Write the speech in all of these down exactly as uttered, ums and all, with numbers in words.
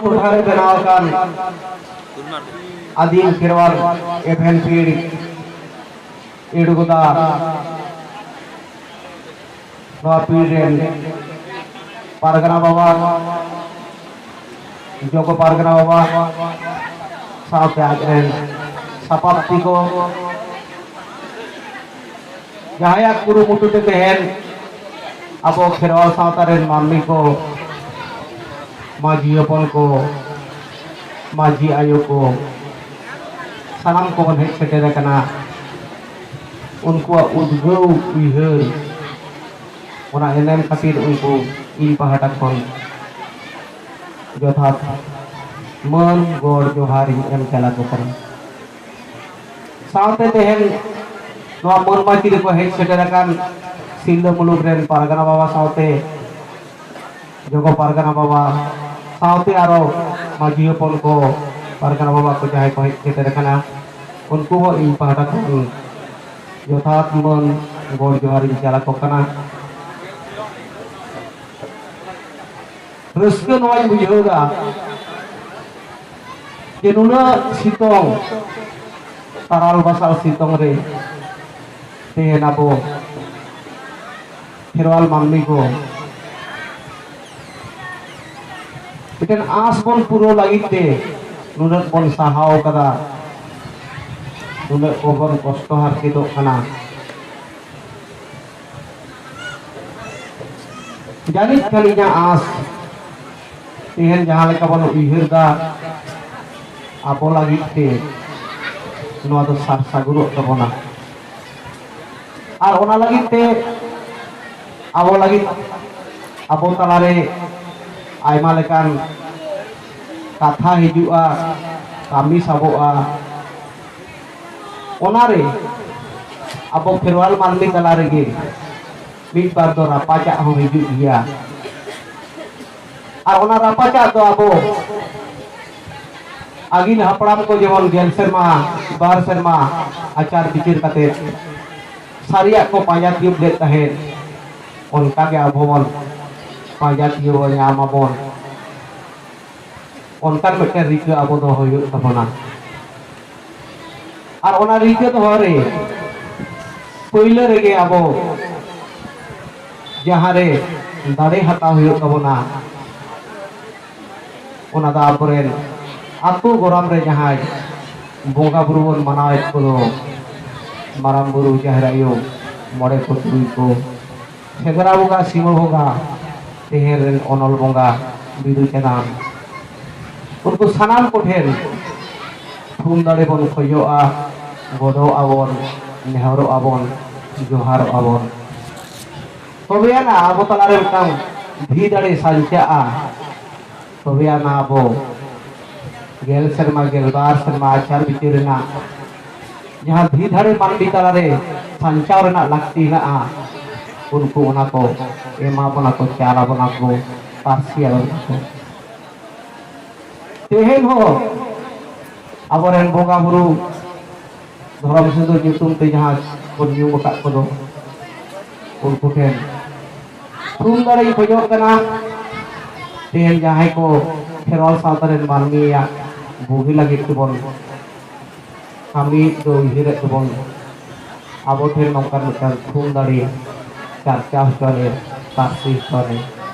ᱴᱚᱴᱷᱟ ᱨᱮ ᱵᱮᱱᱟᱣ ᱟᱠᱟᱱ ᱟᱹᱫᱤᱢ ᱠᱷᱮᱨᱣᱟᱞ ᱮᱵᱷᱮᱱ ᱯᱤᱲ ᱤᱲᱜᱚᱫᱟ, ᱱᱚᱣᱟ ᱯᱤᱲ ᱨᱮᱱ ᱯᱟᱨᱜᱟᱱᱟ ᱵᱟᱵᱟ, ᱡᱚᱜᱚ ᱯᱟᱨᱜᱟᱱᱟ ᱵᱟᱵᱟ, ᱥᱟᱶᱛᱮ ᱟᱡ ᱨᱮᱱ ᱥᱟᱯᱟᱵ ᱛᱤ ᱠᱚ, ᱡᱟᱦᱟᱸᱭᱟᱜ ᱠᱩᱨᱩᱢᱩᱴᱩ ᱛᱮ ᱛᱮᱦᱮᱧ ᱟᱵᱚ ᱠᱷᱮᱨᱣᱟᱞ ᱥᱟᱶᱛᱟ ᱨᱮᱱ ᱢᱟᱹᱱᱢᱤ ᱠᱚ, ᱢᱟᱹᱡᱷᱤ ᱦᱚᱯᱚᱱ ᱠᱚ, ᱢᱟᱹᱡᱷᱤ ᱟᱭᱳ ᱠᱚ, ᱥᱟᱱᱟᱢ ᱠᱚᱵᱚᱱ ᱦᱮᱡ ᱥᱮᱴᱮᱨ ᱟᱠᱟᱱᱟ᱾ ᱩᱱᱠᱩᱣᱟᱜ ᱩᱫᱽᱜᱟᱹᱣ ᱩᱭᱦᱟᱹᱨ, ᱚᱱᱟ ᱮᱱᱮᱢ ᱠᱷᱟᱹᱛᱤᱨ ᱩᱱᱠᱩ ᱤᱧ ᱯᱟᱦᱴᱟ ᱠᱷᱚᱱ ᱡᱚᱛᱷᱟᱛ ᱢᱟᱹᱱ ᱜᱚᱰ ᱡᱚᱦᱟᱨ ᱤᱧ ᱮᱢ ᱪᱟᱞ ᱟᱠᱚ ᱠᱟᱱᱟ᱾ ᱥᱟᱶᱛᱮ ᱛᱮᱦᱮᱧ ᱱᱚᱣᱟ ᱢᱟᱹᱱ ᱢᱟᱹᱪᱤ ᱨᱮᱠᱚ ᱦᱮᱡ ᱥᱮᱴᱮᱨ ᱟᱠᱟᱱ ᱥᱤᱞᱫᱟᱹ ᱢᱩᱞᱩᱠ ᱨᱮᱱ ᱯᱟᱨᱜᱟᱱᱟ ᱵᱟᱵᱟ ᱥᱟᱶᱛᱮ ᱡᱚᱜᱚ ᱯᱟᱨᱜᱟᱱᱟ ᱵᱟᱵᱟ ᱥᱟᱶᱛᱮ ᱟᱨᱚ ᱢᱟᱹᱡᱷᱤ ᱦᱚᱯᱚᱱ ᱠᱚ, ᱯᱟᱨᱜᱟᱱᱟ ᱵᱟᱵᱟ ᱠᱚ ᱡᱟᱦᱟᱸᱭ ᱠᱚ ᱦᱮᱡ ᱥᱮᱴᱮᱨ ᱟᱠᱟᱱᱟ, ᱩᱱᱠᱩ ᱦᱚᱸ ᱤᱧ ᱯᱟᱦᱴᱟ ᱠᱷᱚᱱ ᱡᱚᱛᱷᱟᱛ ᱢᱟᱹᱱ ᱜᱚᱰ ᱡᱚᱦᱟᱨ ᱤᱧ ᱪᱟᱞ ᱟᱠᱚ ᱠᱟᱱᱟ᱾ ᱨᱟᱹᱥᱠᱟᱹ ᱱᱚᱣᱟᱧ ᱵᱩᱡᱷᱟᱹᱣ ᱮᱫᱟ ᱡᱮ ᱱᱩᱱᱟᱹᱜ ᱥᱤᱛᱩᱝ, ᱛᱟᱨᱟᱞ ᱵᱟᱥᱟᱞ ᱥᱤᱛᱩᱝ ᱨᱮ ᱛᱮᱦᱮᱧ ᱟᱵᱚ ᱠᱷᱮᱨᱣᱟᱞ ᱢᱟᱹᱱᱢᱤ ᱠᱚ ᱢᱤᱫᱴᱮᱱ ᱟᱸᱥ ᱵᱚᱱ ᱯᱩᱨᱟᱹᱣ ᱞᱟᱹᱜᱤᱫ ᱛᱮ ᱱᱩᱱᱟᱹᱜ ᱵᱚᱱ ᱥᱟᱦᱟᱣ ᱠᱟᱫᱟ, ᱱᱩᱱᱟᱹᱜ ᱠᱚᱵᱚᱱ ᱠᱚᱥᱴᱚ ᱦᱟᱨᱠᱮᱛᱚᱜ ᱠᱟᱱᱟ᱾ ᱡᱟᱹᱱᱤᱡ ᱠᱷᱟᱱ ᱤᱧᱟᱹᱜ ᱟᱸᱥ, ᱛᱮᱦᱮᱧ ᱡᱟᱦᱟᱸ ᱞᱮᱠᱟ ᱵᱚᱱ ᱩᱭᱦᱟᱹᱨ ᱫᱟ, ᱟᱵᱚ ᱞᱟᱹᱜᱤᱫ ᱛᱮ ᱱᱚᱣᱟ ᱫᱚ ᱥᱟᱨ ᱥᱟᱹᱜᱩᱱᱚᱜ ᱛᱟᱵᱚᱱᱟ᱾ ᱟᱨ ᱚᱱᱟ ᱞᱟᱹᱜᱤᱫ ᱛᱮ ᱟᱵᱚ ᱞᱟᱹᱜᱤᱫ, ᱟᱵᱚ ᱛᱟᱞᱟᱨᱮ ᱟᱭᱢᱟ ᱞᱮᱠᱟᱱ ᱠᱟᱛᱷᱟ ᱦᱤᱡᱩᱜᱼᱟ, ᱠᱟᱹᱢᱤ ᱥᱟᱵᱚᱜᱼᱟ᱾ ᱚᱱᱟᱨᱮ ᱟᱵᱚ ᱠᱷᱮᱨᱣᱟᱞ ᱢᱟᱹᱱᱢᱤ ᱛᱟᱞᱟ ᱨᱮᱜᱮ ᱢᱤᱫ ᱵᱟᱨ ᱫᱚ ᱨᱟᱯᱟᱪᱟᱜ ᱦᱚᱸ ᱦᱤᱡᱩᱜ ᱜᱮᱭᱟ᱾ ᱟᱨ ᱚᱱᱟ ᱨᱟᱯᱟᱪᱟᱜ ᱫᱚ ᱟᱵᱚ ᱟᱹᱜᱤᱞ ᱦᱟᱯᱲᱟᱢ ᱠᱚ ᱡᱮᱢᱚᱱ ᱜᱮᱞ ᱥᱮᱨᱢᱟ, ᱵᱟᱨ ᱥᱮᱨᱢᱟ ᱟᱪᱟᱨ ᱵᱤᱪᱟᱹᱨ ᱠᱟᱛᱮ ᱥᱟᱹᱨᱤᱭᱟᱜ ᱠᱚ ᱯᱟᱸᱡᱟ ᱛᱤᱭᱳᱜ ᱞᱮᱫ ᱛᱟᱦᱮᱸᱫ, ᱚᱱᱠᱟᱜᱮ ᱟᱵᱚ ᱵᱚᱱ ᱯᱟᱸᱡᱟ ᱛᱤᱭᱳᱜ ᱧᱟᱢ ᱟᱵᱚᱱ᱾ ᱚᱱᱠᱟᱱ ᱢᱤᱫᱴᱮᱱ ᱨᱤᱠᱟᱹ ᱟᱵᱚ ᱫᱚᱦᱚ ᱦᱩᱭᱩᱜ ᱛᱟᱵᱚᱱᱟ᱾ ᱟᱨ ᱚᱱᱟ ᱨᱤᱠᱟᱹ ᱫᱚᱦᱚ ᱨᱮ ᱯᱳᱭᱞᱳ ᱨᱮᱜᱮ ᱟᱵᱚ ᱡᱟᱦᱟᱸ ᱨᱮ ᱫᱟᱲᱮ ᱦᱟᱛᱟᱣ ᱦᱩᱭᱩᱜ ᱛᱟᱵᱚᱱᱟ, ᱚᱱᱟ ᱫᱚ ᱟᱵᱚᱨᱮᱱ ᱟᱹᱛᱩ ᱜᱚᱨᱟᱢ ᱨᱮ ᱡᱟᱦᱟᱸᱭ ᱵᱚᱸᱜᱟ ᱵᱩᱨᱩ ᱵᱚᱱ ᱢᱟᱱᱟᱣᱮᱫ ᱠᱚᱫᱚ, ᱢᱟᱨᱟᱝ ᱵᱩᱨᱩ, ᱡᱟᱦᱮᱨ ᱟᱭᱳ, ᱢᱚᱬᱮ ᱠᱚ ᱛᱩᱨᱩᱭ ᱠᱚ, ᱥᱮᱸᱫᱽᱨᱟ ᱵᱚᱸᱜᱟ, ᱥᱤᱢᱟᱹ ᱵᱚᱸᱜᱟ, ᱛᱮᱦᱮᱧ ᱨᱮᱱ ᱚᱱᱚᱞ ᱵᱚᱸᱜᱟ ᱵᱤᱫᱩ ᱪᱟᱸᱫᱟᱱ, ᱩᱱᱠᱩ ᱥᱟᱱᱟᱢ ᱠᱚᱴᱷᱮᱱ ᱛᱷᱩᱢ ᱫᱟᱲᱮ ᱵᱚᱱ ᱠᱷᱚᱡᱚᱜᱼᱟ, ᱜᱚᱰᱚᱜ ᱟᱵᱚᱱ, ᱱᱮᱦᱚᱨᱚᱜ ᱟᱵᱚᱱ, ᱡᱚᱦᱟᱨᱚᱜ ᱟᱵᱚᱱ᱾ ᱛᱚᱵᱮ ᱟᱱᱟᱜ ᱟᱵᱚ ᱛᱟᱞᱟᱨᱮ ᱢᱤᱫᱴᱟᱝ ᱫᱷᱤ ᱫᱟᱲᱮ ᱥᱟᱧᱪᱟᱜᱼᱟ᱾ ᱛᱚᱵᱮ ᱟᱱᱟᱜ ᱟᱵᱚ ᱜᱮᱞ ᱥᱮᱨᱢᱟ, ᱜᱮᱞᱵᱟᱨ ᱥᱮᱨᱢᱟ ᱟᱪᱟᱨ ᱵᱤᱪᱟᱹᱨ ᱨᱮᱱᱟᱜ ᱡᱟᱦᱟᱸ ᱫᱷᱤ ᱫᱟᱲᱮ ᱢᱟᱹᱱᱢᱤ ᱛᱟᱞᱟᱨᱮ ᱥᱟᱧᱪᱟᱣ ᱨᱮᱱᱟᱜ ᱞᱟᱹᱠᱛᱤ ᱦᱮᱱᱟᱜᱼᱟ, ᱩᱱᱠᱩ ᱚᱱᱟ ᱠᱚ ᱮᱢᱟ ᱵᱚᱱᱟ ᱠᱚ, ᱪᱟᱞ ᱟᱵᱚᱱᱟ ᱠᱚ, ᱯᱟᱹᱨᱥᱤ ᱟᱵᱚᱱᱟ ᱠᱚ᱾ ᱛᱮᱦᱮᱧ ᱦᱚᱸ ᱟᱵᱚᱨᱮᱱ ᱵᱚᱸᱜᱟ ᱵᱩᱨᱩ ᱫᱷᱚᱨᱚᱢ ᱥᱤᱸᱫᱩᱨ ᱧᱩᱛᱩᱢ ᱛᱮ ᱡᱟᱦᱟᱸ ᱵᱚᱱ ᱧᱩᱢ ᱟᱠᱟᱫ ᱠᱚᱫᱚ, ᱩᱱᱠᱩ ᱴᱷᱮᱱ ᱛᱷᱩᱢ ᱫᱟᱲᱮᱧ ᱠᱷᱚᱡᱚᱜ ᱠᱟᱱᱟ᱾ ᱛᱮᱦᱮᱧ ᱡᱟᱦᱟᱸᱭ ᱠᱚ ᱠᱷᱮᱨᱣᱟᱞ ᱥᱟᱶᱛᱟ ᱨᱮᱱ ᱢᱟᱹᱱᱢᱤᱭᱟᱜ ᱵᱩᱜᱤ ᱞᱟᱹᱜᱤᱫ ᱛᱮᱵᱚᱱ ᱠᱟᱹᱢᱤ ᱫᱚ ᱩᱭᱦᱟᱹᱨᱮᱫ ᱛᱮᱵᱚᱱ ᱟᱵᱚ ᱴᱷᱮᱱ ᱱᱚᱝᱠᱟᱱ ᱢᱤᱫᱴᱟᱝ ᱛᱷᱩᱢ ᱫᱟᱲᱮ ᱪᱟᱨᱪᱟᱣ ᱦᱚᱪᱚ ᱟᱞᱮ, ᱛᱟᱨᱥᱤ ᱦᱚᱪᱚ ᱟᱞᱮ,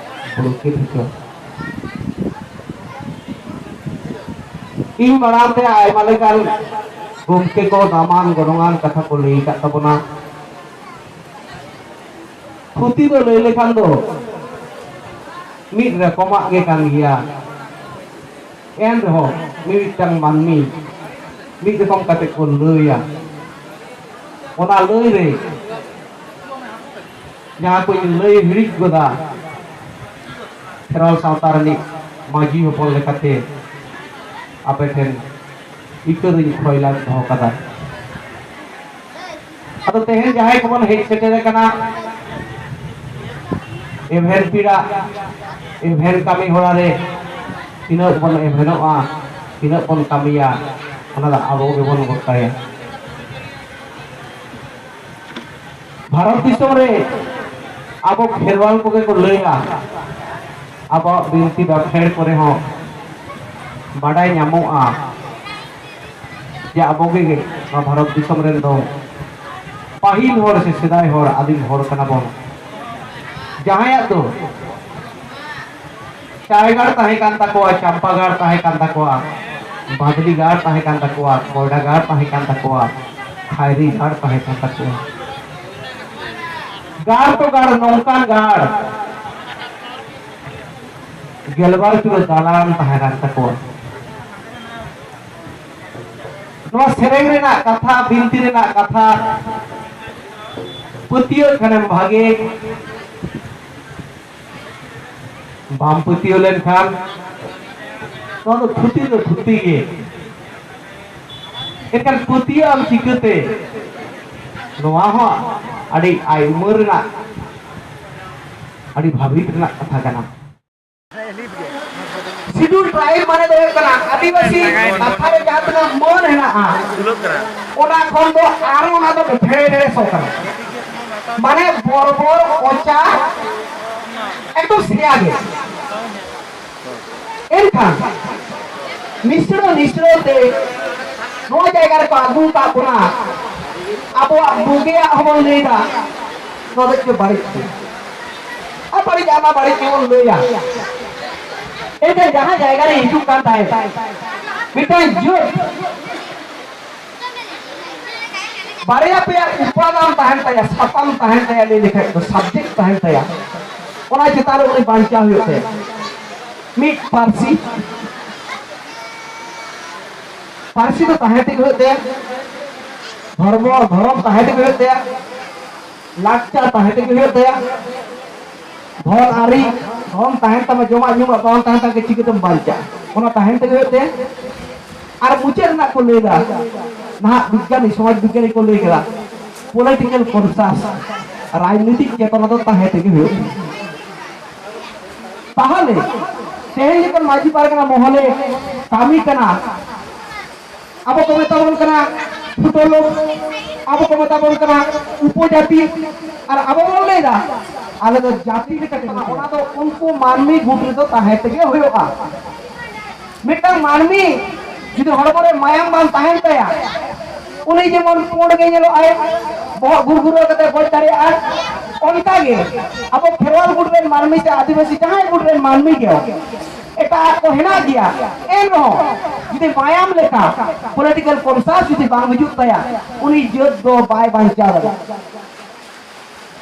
ᱵᱩᱲᱠᱤᱛ ᱦᱚᱪᱚ᱾ ᱤᱧ ᱢᱟᱲᱟᱝ ᱛᱮ ᱟᱭᱢᱟ ᱞᱮᱠᱟᱱ ᱜᱚᱢᱠᱮ ᱠᱚ ᱫᱟᱢᱟᱱ ᱜᱚᱱᱚᱝᱟᱱ ᱠᱟᱛᱷᱟ ᱠᱚ ᱞᱟᱹᱭ ᱟᱠᱟᱫ ᱛᱟᱵᱚᱱᱟ᱾ ᱛᱷᱩᱛᱤ ᱫᱚ ᱞᱟᱹᱭ ᱞᱮᱠᱷᱟᱱ ᱫᱚ ᱢᱤᱫ ᱨᱚᱠᱚᱢᱟᱜ ᱜᱮ ᱠᱟᱱ ᱜᱮᱭᱟ᱾ ᱮᱱ ᱨᱮᱦᱚᱸ ᱢᱤᱢᱤᱫᱴᱟᱝ ᱢᱟᱹᱱᱢᱤ ᱢᱤᱫ ᱨᱚᱠᱚᱢ ᱠᱟᱛᱮ ᱠᱚ ᱞᱟᱹᱭᱟ᱾ ᱚᱱᱟ ᱞᱟᱹᱭ ᱨᱮ ᱡᱟᱦᱟᱸ ᱠᱚᱧ ᱞᱟᱹᱭ ᱦᱤᱲᱤᱡ ᱜᱚᱫᱟ, ᱠᱷᱮᱨᱣᱟᱞ ᱥᱟᱶᱛᱟ ᱨᱤᱱᱤᱡ ᱢᱟᱹᱡᱷᱤ ᱦᱚᱯᱚᱱ ᱞᱮᱠᱟᱛᱮ ᱟᱯᱮ ᱴᱷᱮᱱ ᱤᱠᱟᱹ ᱫᱚᱧ ᱠᱷᱚᱭᱞᱟᱫ ᱫᱚᱦᱚ ᱠᱟᱫᱟ᱾ ᱟᱫᱚ ᱛᱮᱦᱮᱧ ᱡᱟᱦᱟᱸᱭ ᱠᱚᱵᱚᱱ ᱦᱮᱡ ᱥᱮᱴᱮᱨ ᱟᱠᱟᱱᱟ, ᱮᱵᱷᱮᱱ ᱯᱤᱲᱟ, ᱮᱵᱷᱮᱱ ᱠᱟᱹᱢᱤ ᱦᱚᱨᱟ ᱨᱮ ᱛᱤᱱᱟᱹᱜ ᱵᱚᱱ ᱮᱵᱷᱮᱱᱚᱜᱼᱟ, ᱛᱤᱱᱟᱹᱜ ᱵᱚᱱ ᱠᱟᱹᱢᱤᱭᱟ, ᱚᱱᱟ ᱫᱚ ᱟᱵᱚ ᱜᱮᱵᱚᱱ ᱜᱚᱴᱟᱭᱟ᱾ ᱵᱷᱟᱨᱚᱛ ᱫᱤᱥᱚᱢ ᱨᱮ ᱟᱵᱚ ᱠᱷᱮᱨᱣᱟᱞ ᱠᱚᱜᱮ ᱠᱚ ᱞᱟᱹᱭᱟ, ᱟᱵᱚᱣᱟᱜ ᱵᱤᱱᱛᱤ ᱵᱟᱠᱷᱮᱲ ᱠᱚᱨᱮ ᱦᱚᱸ ᱵᱟᱰᱟᱭ ᱧᱟᱢᱚᱜᱼᱟ ᱡᱮ ᱟᱵᱚ ᱜᱮ ᱱᱚᱣᱟ ᱵᱷᱟᱨᱚᱛ ᱫᱤᱥᱚᱢ ᱨᱮᱱ ᱫᱚ ᱯᱟᱹᱦᱤᱞ ᱦᱚᱲ ᱥᱮ ᱥᱮᱫᱟᱭ ᱦᱚᱲ, ᱟᱹᱫᱤᱢ ᱦᱚᱲ ᱠᱟᱱᱟ ᱵᱚᱱ᱾ ᱡᱟᱦᱟᱸᱭᱟᱜ ᱫᱚ ᱪᱟᱭᱜᱟᱲ ᱛᱟᱦᱮᱸ ᱠᱟᱱ ᱛᱟᱠᱚᱣᱟ, ᱪᱟᱢᱯᱟᱜᱟᱲ ᱛᱟᱦᱮᱸ ᱠᱟᱱ ᱛᱟᱠᱚᱣᱟ, ᱵᱟᱫᱽᱞᱤᱜᱟᱲ ᱛᱟᱦᱮᱸ ᱠᱟᱱ ᱛᱟᱠᱚᱣᱟ, ᱠᱚᱭᱰᱟᱜᱟᱲ ᱛᱟᱦᱮᱸ ᱠᱟᱱ ᱛᱟᱠᱚᱣᱟ, ᱠᱷᱟᱭᱨᱤᱜᱟᱲ ᱛᱟᱦᱮᱸ ᱠᱟᱱ ᱛᱟᱠᱚᱣᱟ᱾ ᱜᱟᱲ ᱛᱚ ᱜᱟᱲ, ᱱᱚᱝᱠᱟᱱ ᱜᱟᱲ, ᱜᱮᱞᱵᱟᱨ ᱪᱩᱲᱟᱹ ᱫᱟᱞᱟᱱ ᱛᱟᱦᱮᱸ ᱠᱟᱱ ᱛᱟᱠᱚᱣᱟ᱾ ᱱᱚᱣᱟ ᱥᱮᱨᱮᱧ ᱨᱮᱱᱟᱜ ᱠᱟᱛᱷᱟ, ᱵᱤᱱᱛᱤ ᱨᱮᱱᱟᱜ ᱠᱟᱛᱷᱟ ᱯᱟᱹᱛᱭᱟᱹᱜ ᱠᱷᱟᱱᱮᱢ ᱵᱷᱟᱜᱮ, ᱵᱟᱢ ᱯᱟᱹᱛᱭᱟᱹᱣ ᱞᱮᱱᱠᱷᱟᱱ ᱱᱚᱣᱟ ᱫᱚ ᱛᱷᱩᱛᱤ ᱫᱚ ᱛᱷᱩᱛᱤ ᱜᱮ᱾ ᱮᱱᱠᱷᱟᱱ ᱯᱟᱹᱛᱭᱟᱹᱜ ᱟᱢ ᱪᱤᱠᱟᱹᱛᱮ? ᱱᱚᱣᱟ ᱦᱚᱸ ᱟᱹᱰᱤ ᱟᱭ ᱩᱢᱟᱹᱨ ᱨᱮᱱᱟᱜ, ᱟᱹᱰᱤ ᱵᱷᱟᱹᱵᱤᱛ ᱨᱮᱱᱟᱜ ᱠᱟᱛᱷᱟ ᱠᱟᱱᱟ᱾ ᱥᱤᱰᱩᱞ ᱴᱨᱟᱭᱤᱵ ᱢᱟᱱᱮ ᱫᱚ ᱦᱩᱭᱩᱜ ᱠᱟᱱᱟ ᱟᱹᱫᱤᱵᱟᱹᱥᱤ ᱠᱟᱛᱷᱟ ᱨᱮ ᱡᱟᱦᱟᱸ ᱛᱤᱱᱟᱹᱜ ᱢᱟᱹᱱ ᱦᱮᱱᱟᱜᱼᱟ, ᱚᱱᱟ ᱠᱷᱚᱱ ᱫᱚ ᱟᱨᱚ ᱚᱱᱟ ᱫᱚ ᱰᱷᱮᱨ ᱰᱷᱮᱨ ᱥᱚ ᱠᱟᱱᱟ᱾ ᱢᱟᱱᱮ ᱵᱚᱨᱵᱚᱨ, ᱠᱚᱪᱟ, ᱮᱠᱫᱚᱢ ᱥᱮᱭᱟ ᱜᱮ᱾ ᱮᱱᱠᱷᱟᱱ ᱱᱤᱥᱲᱟᱹ ᱱᱤᱥᱲᱟᱹ ᱛᱮ ᱱᱚᱣᱟ ᱡᱟᱭᱜᱟ ᱨᱮᱠᱚ ᱟᱹᱜᱩ ᱟᱠᱟᱫ ᱵᱚᱱᱟ᱾ ᱟᱵᱚᱣᱟᱜ ᱵᱩᱜᱤᱭᱟᱜ ᱦᱚᱸᱵᱚᱱ ᱞᱟᱹᱭᱫᱟ, ᱱᱚᱣᱟ ᱫᱚ ᱪᱮᱫ ᱵᱟᱹᱲᱤᱡ ᱜᱮ᱾ ᱟᱨ ᱵᱟᱹᱲᱤᱡ ᱟᱨ ᱵᱟᱹᱲᱤᱡ ᱜᱮᱵᱚᱱ ᱞᱟᱹᱭᱟ᱾ ᱮᱱᱠᱷᱟᱱ ᱡᱟᱦᱟᱸ ᱡᱟᱭᱜᱟ ᱨᱮ ᱦᱤᱡᱩᱜ ᱠᱟᱱ ᱛᱟᱦᱮᱸᱫ ᱢᱤᱫᱴᱟᱝ ᱡᱟᱹᱛ, ᱵᱟᱨᱭᱟ ᱯᱮᱭᱟ ᱩᱯᱟᱫᱟᱱ ᱛᱟᱦᱮᱱ ᱛᱟᱭᱟ, ᱥᱟᱛᱟᱢ ᱛᱟᱦᱮᱱ ᱛᱟᱭᱟ, ᱞᱟᱹᱭ ᱞᱮᱠᱷᱟᱡ ᱫᱚ subject ᱛᱟᱦᱮᱱ ᱛᱟᱭᱟ᱾ ᱚᱱᱟ ᱪᱮᱛᱟᱱ ᱨᱮ ᱩᱱᱤ ᱵᱟᱧᱪᱟᱣ ᱦᱩᱭᱩᱜ ᱛᱟᱭᱟ᱾ ᱢᱤᱫ ᱯᱟᱹᱨᱥᱤ, ᱯᱟᱹᱨᱥᱤ ᱫᱚ ᱛᱟᱦᱮᱸ ᱛᱮᱜᱮ ᱦᱩᱭᱩᱜ ᱛᱟᱭᱟ᱾ ᱫᱷᱚᱨᱢᱚ, ᱫᱷᱚᱨᱚᱢ ᱛᱟᱦᱮᱸ ᱛᱮᱜᱮ ᱦᱩᱭᱩᱜ ᱛᱟᱭᱟ᱾ ᱞᱟᱠᱪᱟᱨ ᱛᱟᱦᱮᱸ ᱛᱮᱜᱮ ᱦᱩᱭᱩᱜ ᱛᱟᱭᱟ᱾ ᱫᱷᱚᱱ ᱟᱹᱨᱤ, ᱫᱷᱚᱱ ᱛᱟᱦᱮᱱ ᱛᱟᱢᱟ, ᱡᱚᱢᱟᱜ ᱧᱩᱣᱟᱜ ᱵᱟᱝ ᱛᱟᱦᱮᱱ ᱛᱟᱢᱟ, ᱪᱤᱠᱟᱹᱛᱮᱢ ᱵᱟᱧᱪᱟᱜᱼᱟ? ᱚᱱᱟ ᱛᱟᱦᱮᱱ ᱛᱮᱜᱮ ᱦᱩᱭᱩᱜ ᱛᱟᱭᱟ᱾ ᱟᱨ ᱢᱩᱪᱟᱹᱫ ᱨᱮᱱᱟᱜ ᱠᱚ ᱞᱟᱹᱭ ᱮᱫᱟ, ᱱᱟᱦᱟᱜ ᱵᱤᱜᱽᱜᱟᱱᱤ, ᱥᱚᱢᱟᱡᱽ ᱵᱤᱜᱽᱜᱟᱱᱤ ᱠᱚ ᱞᱟᱹᱭ ᱠᱮᱫᱟ, political conscience, ᱨᱟᱡᱽᱱᱤᱛᱤᱠ ᱪᱮᱛᱚᱱᱟ ᱫᱚ ᱛᱟᱦᱮᱸ ᱛᱮᱜᱮ ᱦᱩᱭᱩᱜ ᱛᱟᱭᱟ᱾ ᱛᱟᱦᱚᱞᱮ ᱛᱮᱦᱮᱧ ᱡᱚᱠᱷᱚᱱ ᱢᱟᱹᱡᱷᱤ ᱯᱟᱨᱜᱟᱱᱟ ᱢᱚᱦᱚᱞᱮ ᱠᱟᱹᱢᱤ ᱠᱟᱱᱟ, ᱟᱵᱚ ᱠᱚ ᱢᱮᱛᱟ ᱵᱚᱱ ᱠᱟᱱᱟ ᱯᱷᱩᱴᱳ ᱞᱳᱠ, ᱟᱵᱚ ᱠᱚ ᱢᱮᱛᱟ ᱵᱚᱱ ᱠᱟᱱᱟ ᱩᱯᱚᱡᱟᱹᱛᱤ, ᱟᱨ ᱟᱵᱚ ᱵᱚᱱ ᱞᱟᱹᱭᱫᱟ ᱟᱞᱮ ᱫᱚ ᱡᱟᱹᱛᱤ ᱞᱮᱠᱟᱛᱮ ᱢᱮᱱᱟᱜ ᱞᱮᱭᱟ᱾ ᱚᱱᱟ ᱫᱚ ᱩᱱᱠᱩ ᱢᱟᱹᱱᱢᱤ ᱜᱩᱴ ᱨᱮᱫᱚ ᱛᱟᱦᱮᱸ ᱛᱮᱜᱮ ᱦᱩᱭᱩᱜᱼᱟ᱾ ᱢᱤᱫᱴᱟᱝ ᱢᱟᱹᱱᱢᱤ ᱡᱩᱫᱤ ᱦᱚᱲᱢᱚ ᱨᱮ ᱢᱟᱭᱟᱢ ᱵᱟᱝ ᱛᱟᱦᱮᱱ ᱛᱟᱭᱟ, ᱩᱱᱤ ᱡᱮᱢᱚᱱ ᱯᱩᱸᱰ ᱜᱮ ᱧᱮᱞᱚᱜ ᱟᱭ, ᱵᱚᱦᱚᱜ ᱜᱩᱨᱜᱩᱨᱟᱹ ᱠᱟᱛᱮ ᱜᱚᱡ ᱫᱟᱲᱮᱭᱟᱜᱼᱟ᱾ ᱚᱱᱠᱟ ᱜᱮ ᱟᱵᱚ ᱠᱷᱮᱨᱣᱟᱞ ᱜᱩᱴ ᱨᱮᱱ ᱢᱟᱹᱱᱢᱤ ᱥᱮ ᱟᱹᱫᱤᱵᱟᱹᱥᱤ ᱡᱟᱦᱟᱸᱭ ᱜᱩᱴ ᱨᱮᱱ ᱢᱟᱹᱱᱢᱤ ᱜᱮ ᱮᱴᱟᱜ ᱠᱚ ᱦᱮᱱᱟᱜ ᱜᱮᱭᱟ, ᱮᱱ ᱨᱮᱦᱚᱸ ᱡᱩᱫᱤ ᱢᱟᱭᱟᱢ ᱞᱮᱠᱟ ᱯᱚᱞᱤᱴᱤᱠᱟᱞ ᱠᱚᱱᱥᱟᱥ ᱡᱩᱫᱤ ᱵᱟᱝ ᱦᱤᱡᱩᱜ ᱛᱟᱭᱟ, ᱩᱱᱤ ᱡᱟᱹᱛ ᱫᱚ ᱵᱟᱭ ᱵᱟᱧᱪᱟᱣ ᱫᱟᱲᱮᱭᱟᱜᱼᱟ᱾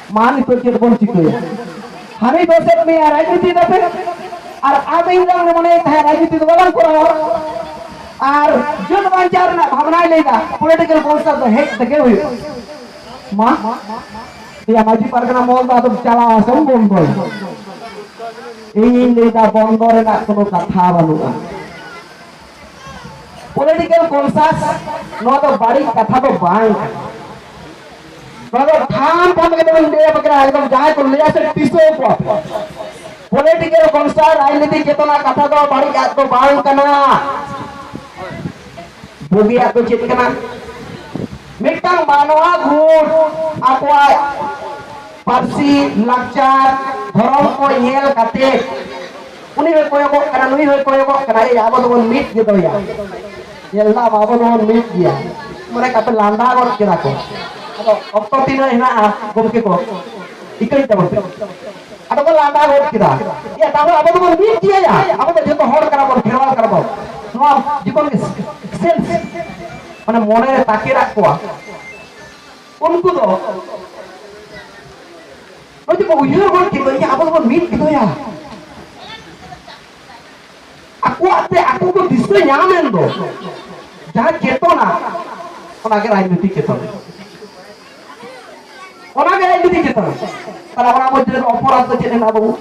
ᱢᱟ ᱱᱤᱛᱚᱜ ᱪᱮᱫ ᱵᱚᱱ ᱪᱤᱠᱟᱹᱭᱟ? ᱦᱟᱹᱱᱤ ᱫᱚ ᱥᱮᱫ ᱢᱮᱭᱟ ᱨᱟᱡᱽᱱᱤᱛᱤ ᱫᱟᱯᱮ, ᱟᱨ ᱟᱢ ᱤᱧ ᱫᱚ ᱢᱚᱱᱮᱭ ᱛᱟᱦᱮᱸ ᱨᱟᱡᱽᱱᱤᱛᱤ ᱫᱚ ᱵᱟᱞᱟᱝ ᱠᱚᱨᱟᱣᱟ, ᱟᱨ ᱡᱟᱹᱛ ᱵᱟᱧᱪᱟᱣ ᱨᱮᱱᱟᱜ ᱵᱷᱟᱵᱽᱱᱟᱭ ᱞᱟᱹᱭᱫᱟ, ᱯᱚᱞᱤᱴᱤᱠᱟᱞ ᱠᱚᱱᱥᱟᱥ ᱫᱚ ᱦᱮᱡ ᱛᱮᱜᱮ ᱦᱩᱭᱩᱜᱼᱟ᱾ ᱢᱟ ᱭᱟ ᱢᱟᱹᱡᱷᱤ ᱯᱟᱨᱜᱟᱱᱟ ᱢᱚᱦᱚᱞ ᱫᱚ ᱟᱫᱚᱢ ᱪᱟᱞᱟᱣᱟ ᱥᱮᱢ ᱵᱚᱱᱫᱚᱭᱟ? ᱤᱧᱤᱧ ᱞᱟᱹᱭᱫᱟ ᱵᱚᱱᱫᱚ ᱨᱮᱱᱟᱜ ᱠᱳᱱᱳ ᱠᱟᱛᱷᱟ ᱵᱟᱹᱱᱩᱜᱼᱟ᱾ ᱯᱚᱞᱤᱴᱤᱠᱟᱞ ᱠᱚᱱᱥᱟᱥ ᱱᱚᱣᱟ ᱫᱚ ᱵᱟᱹᱲᱤᱡ ᱠᱟᱛᱷᱟ ᱫᱚ ᱵᱟᱝ ᱠᱟᱱᱟ᱾ ᱱᱚᱣᱟ ᱫᱚ ᱴᱷᱟᱢ ᱴᱷᱟᱢ ᱠᱟᱛᱮ ᱵᱚᱱ ᱞᱟᱹᱭ ᱟᱯᱮ ᱠᱟᱱᱟ, ᱮᱠᱫᱚᱢ ᱡᱟᱦᱟᱸᱭ ᱠᱚ ᱞᱟᱹᱭᱟ ᱥᱮ ᱴᱤᱥᱟᱹᱣ ᱠᱚᱣᱟ ᱯᱮ᱾ ᱯᱚᱞᱤᱴᱤᱠᱟᱞ ᱠᱚᱱᱥᱟᱥ ᱨᱟᱡᱽᱱᱤᱛᱤ ᱪᱮᱛᱚᱱᱟ ᱠᱟᱛᱷᱟ ᱫᱚ ᱵᱟᱹᱲᱤᱡ ᱟᱜ ᱫᱚ ᱵᱟᱝ ᱠᱟᱱᱟ, ᱵᱩᱜᱤᱭᱟᱜ ᱫᱚ ᱪᱮᱫ ᱠᱟᱱᱟ? ᱢᱤᱫᱴᱟᱝ ᱢᱟᱱᱣᱟ ᱜᱩᱴ ᱟᱠᱚᱣᱟᱜ ᱯᱟᱹᱨᱥᱤ, ᱞᱟᱠᱪᱟᱨ, ᱫᱷᱚᱨᱚᱢ ᱠᱚ ᱧᱮᱞ ᱠᱟᱛᱮ ᱩᱱᱤ ᱦᱚᱸᱭ ᱠᱚᱭᱚᱜᱚᱜ ᱠᱟᱱᱟ, ᱱᱩᱭ ᱦᱚᱸᱭ ᱠᱚᱭᱚᱜᱚᱜ ᱠᱟᱱᱟ, ᱮᱭ ᱟᱵᱚ ᱫᱚᱵᱚᱱ ᱢᱤᱫ ᱜᱮᱫᱚᱭᱟ, ᱧᱮᱞ ᱫᱟᱢ ᱟᱵᱚ ᱫᱚᱵᱚᱱ ᱢᱤᱫ ᱜᱮᱭᱟ᱾ ᱢᱚᱱᱮ ᱠᱟᱛᱮ ᱞᱟᱸᱫᱟ ᱜᱚᱫ ᱠᱮᱫᱟ ᱠᱚ᱾ ᱟᱫᱚ ᱚᱠᱛᱚ ᱛᱤᱱᱟᱹᱜ ᱦᱮᱱᱟᱜᱼᱟ ᱜᱚᱢᱠᱮ ᱠᱚ? ᱤᱠᱟᱹᱧ ᱛᱟᱵᱚᱱ ᱯᱮ᱾ ᱟᱫᱚ ᱠᱚ ᱞᱟᱸᱫᱟ ᱜᱚᱫ ᱠᱮᱫᱟ᱾ ᱮᱭᱟ ᱛᱟᱦᱚᱞᱮ ᱟᱵᱚ ᱫᱚᱵᱚᱱ ᱢᱤᱫ ᱜᱮᱭᱟ, ᱟᱵᱚ ᱫᱚ ᱡᱚᱛᱚ ᱦᱚᱲ ᱠᱟᱱᱟ ᱵᱚᱱ, ᱠᱷᱮᱨᱣᱟᱞ ᱠᱟᱱᱟ ᱵᱚᱱ᱾ ᱱᱚᱣᱟ ᱡᱤᱵᱚᱱ ᱜᱮ ᱥᱮᱱᱥ, ᱢᱟᱱᱮ ᱢᱚᱱᱮ ᱨᱮ ᱛᱟᱠᱮᱨᱟᱜ ᱠᱚᱣᱟ᱾ ᱩᱱᱠᱩ ᱫᱚ ᱱᱚᱜᱼᱚᱭ ᱡᱮ ᱠᱚ ᱩᱭᱦᱟᱹᱨ ᱜᱚᱫ ᱠᱮᱫ ᱫᱚ, ᱤᱭᱟᱹ, ᱟᱵᱚ ᱫᱚᱵᱚᱱ ᱢᱤᱫ ᱜᱮᱫᱚᱭᱟ᱾ ᱟᱠᱚᱣᱟᱜ ᱛᱮ ᱟᱠᱚ ᱠᱚ ᱫᱤᱥᱟᱹ ᱧᱟᱢ ᱮᱱ ᱫᱚ, ᱡᱟᱦᱟᱸ ᱪᱮᱛᱚᱱᱟ, ᱚᱱᱟᱜᱮ ᱨᱟᱡᱽᱱᱤᱛᱤ ᱪᱮᱛᱚᱱᱟ᱾ ᱚᱱᱟᱜᱮ ᱨᱟᱡᱽᱱᱤᱛᱤ ᱪᱮᱛᱚᱱᱟ᱾ ᱛᱟᱦᱞᱮ ᱚᱱᱟ ᱢᱚᱫᱽᱫᱷᱮ ᱨᱮ ᱚᱯᱚᱨᱟᱫᱷ ᱫᱚ ᱪᱮᱫ ᱦᱮᱱᱟᱜᱼᱟ ᱵᱟᱹᱵᱩ?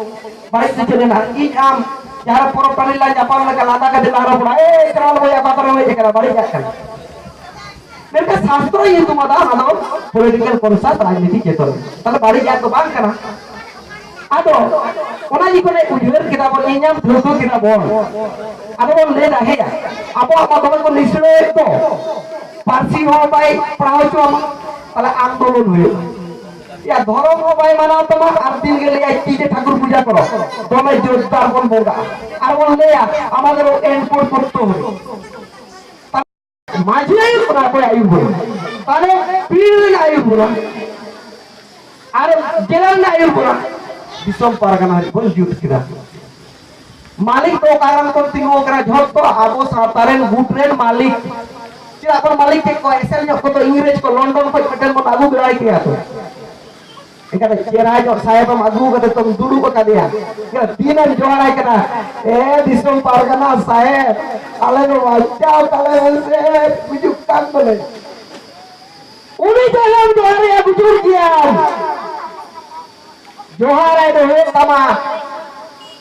ᱵᱟᱹᱲᱤᱡ ᱫᱚ ᱪᱮᱫ ᱦᱮᱱᱟᱜᱼᱟ? ᱤᱧ ᱟᱢ ᱡᱟᱦᱟᱸ ᱨᱮ ᱯᱚᱨᱚᱵᱽ ᱴᱟᱺᱰᱤ ᱞᱟᱝ ᱧᱟᱯᱟᱢ ᱞᱮᱠᱟ ᱞᱟᱸᱫᱟ ᱠᱟᱛᱮ ᱞᱟᱝ ᱨᱚᱯᱚᱲᱟ, "ᱮᱭ ᱠᱟᱱᱟ ᱵᱚᱭᱦᱟ, ᱚᱠᱟ ᱠᱚᱨᱮᱢ ᱦᱮᱡ ᱟᱠᱟᱱᱟ?" ᱵᱟᱹᱲᱤᱡᱟᱜ ᱠᱟᱱᱟ᱾ ᱢᱮᱱᱠᱷᱟᱱ ᱥᱟᱥᱛᱨᱚ ᱧᱩᱛᱩᱢ ᱟᱫᱟ ᱚᱱᱟ ᱫᱚ ᱯᱚᱞᱤᱴᱤᱠᱟᱞ ᱠᱚᱱᱥᱟᱥ, ᱨᱟᱡᱽᱱᱤᱛᱤ ᱪᱮᱛᱚᱱᱟ᱾ ᱛᱟᱦᱞᱮ ᱵᱟᱹᱲᱤᱡᱟᱜ ᱫᱚ ᱵᱟᱝ ᱠᱟᱱᱟ᱾ ᱟᱫᱚ ᱚᱱᱟ ᱡᱚᱠᱷᱚᱱ ᱩᱭᱦᱟᱹᱨ ᱠᱮᱫᱟ ᱵᱚᱱ, ᱧᱮᱧᱟᱢ ᱴᱷᱟᱹᱣᱠᱟᱹ ᱠᱮᱫᱟ ᱵᱚᱱ, ᱟᱫᱚ ᱵᱚᱱ ᱞᱟᱹᱭ ᱫᱟ, ᱦᱮᱸᱭᱟ, ᱟᱵᱚᱣᱟᱜ ᱢᱟ ᱫᱚᱢᱮ ᱠᱚ ᱱᱤᱥᱲᱟᱹᱭᱮᱫ ᱫᱚ, ᱯᱟᱹᱨᱥᱤ ᱦᱚᱸ ᱵᱟᱭ ᱯᱟᱲᱦᱟᱣ ᱦᱚᱪᱚ ᱟᱢᱟ, ᱛᱟᱦᱞᱮ ᱟᱱᱫᱳᱞᱚᱱ ᱦᱩᱭᱩᱜᱼᱟ᱾ ᱭᱟ, ᱫᱷᱚᱨᱚᱢ ᱦᱚᱸ ᱵᱟᱭ ᱢᱟᱱᱟᱣ ᱛᱟᱢᱟ, ᱟᱨ ᱫᱤᱱ ᱜᱮ ᱞᱟᱹᱭᱟᱭ, ᱛᱤ ᱨᱮ ᱴᱷᱟᱹᱠᱩᱨ ᱯᱩᱡᱟ ᱠᱚᱨᱚ, ᱫᱚᱢᱮ ᱡᱳᱨᱫᱟᱨ ᱵᱚᱱ ᱵᱚᱸᱜᱟᱜᱼᱟ, ᱟᱨ ᱵᱚᱱ ᱞᱟᱹᱭᱟ, ᱟᱢᱟᱫᱮᱨ ᱮᱱ ᱠᱳᱰ ᱠᱚᱨᱛᱮ ᱦᱚᱵᱮ᱾ ᱢᱟᱹᱡᱷᱤ ᱟᱹᱭᱩᱨ ᱵᱚᱱᱟ, ᱚᱠᱚᱭ ᱟᱹᱭᱩᱨ ᱵᱚᱱᱟ? ᱛᱟᱦᱞᱮ ᱯᱤᱲ ᱨᱮᱱᱟᱜ ᱟᱹᱭᱩᱨ ᱵᱚᱱᱟ ᱟᱨ ᱡᱮᱞᱟ ᱨᱮᱱᱟᱜ ᱟᱹᱭᱩᱨ ᱵᱚᱱᱟ, ᱫᱤᱥᱚᱢ ᱯᱟᱨᱜᱟᱱᱟ ᱦᱟᱹᱨᱤᱡ ᱵᱚᱱ ᱡᱩᱛ ᱠᱮᱫᱟ᱾ ᱢᱟᱹᱞᱤᱠ ᱫᱚ ᱚᱠᱟ ᱨᱮᱱ ᱠᱚ ᱛᱤᱸᱜᱩ ᱟᱠᱟᱱᱟ? ᱡᱷᱚᱛᱚ ᱟᱵᱚ ᱥᱟᱶᱛᱟ ᱨᱮᱱ ᱜᱩᱴ ᱨᱮᱱ ᱢᱟᱹᱞᱤᱠ᱾ ᱪᱮᱫᱟᱜ ᱵᱚᱱ ᱢᱟᱹᱞᱤᱠ ᱠᱮᱫ ᱠᱚᱣᱟ? ᱮᱥᱮᱞ ᱧᱚᱜ ᱠᱚᱫᱚ ᱤᱝᱨᱮᱡᱽ ᱠᱚ ᱞᱚᱱᱰᱚᱱ ᱠᱷᱚᱱ ᱢᱤᱫᱴᱮᱱ ᱵᱚᱱ ᱟᱹᱜᱩ ᱫᱟᱲᱮ ᱠᱮᱭᱟ ᱛᱚ᱾ ᱮᱱᱠᱷᱟᱱ ᱪᱮᱦᱨᱟ ᱧᱚᱜ ᱥᱟᱦᱮᱵ ᱮᱢ ᱟᱹᱜᱩ ᱠᱟᱛᱮ ᱛᱚᱢ ᱫᱩᱲᱩᱵ ᱟᱠᱟᱫᱮᱭᱟ᱾ ᱛᱤᱱᱮᱢ ᱡᱚᱦᱟᱨᱟᱭ ᱠᱟᱱᱟ? ᱮ ᱫᱤᱥᱚᱢ ᱯᱟᱨᱜᱟᱱᱟ ᱥᱟᱦᱮᱵ, ᱟᱞᱮ ᱫᱚ ᱵᱟᱧᱪᱟᱣ ᱛᱟᱞᱮ ᱢᱮᱥᱮ, ᱜᱩᱡᱩᱜ ᱠᱟᱱ ᱫᱚᱞᱮ᱾ ᱩᱱᱤ ᱡᱟᱦᱟᱸᱭ ᱡᱚᱦᱟᱨᱮ ᱵᱩᱡᱩᱨ ᱜᱮᱭᱟᱢ, ᱡᱚᱦᱟᱨᱮ ᱫᱚ ᱦᱩᱭᱩᱜ ᱛᱟᱢᱟ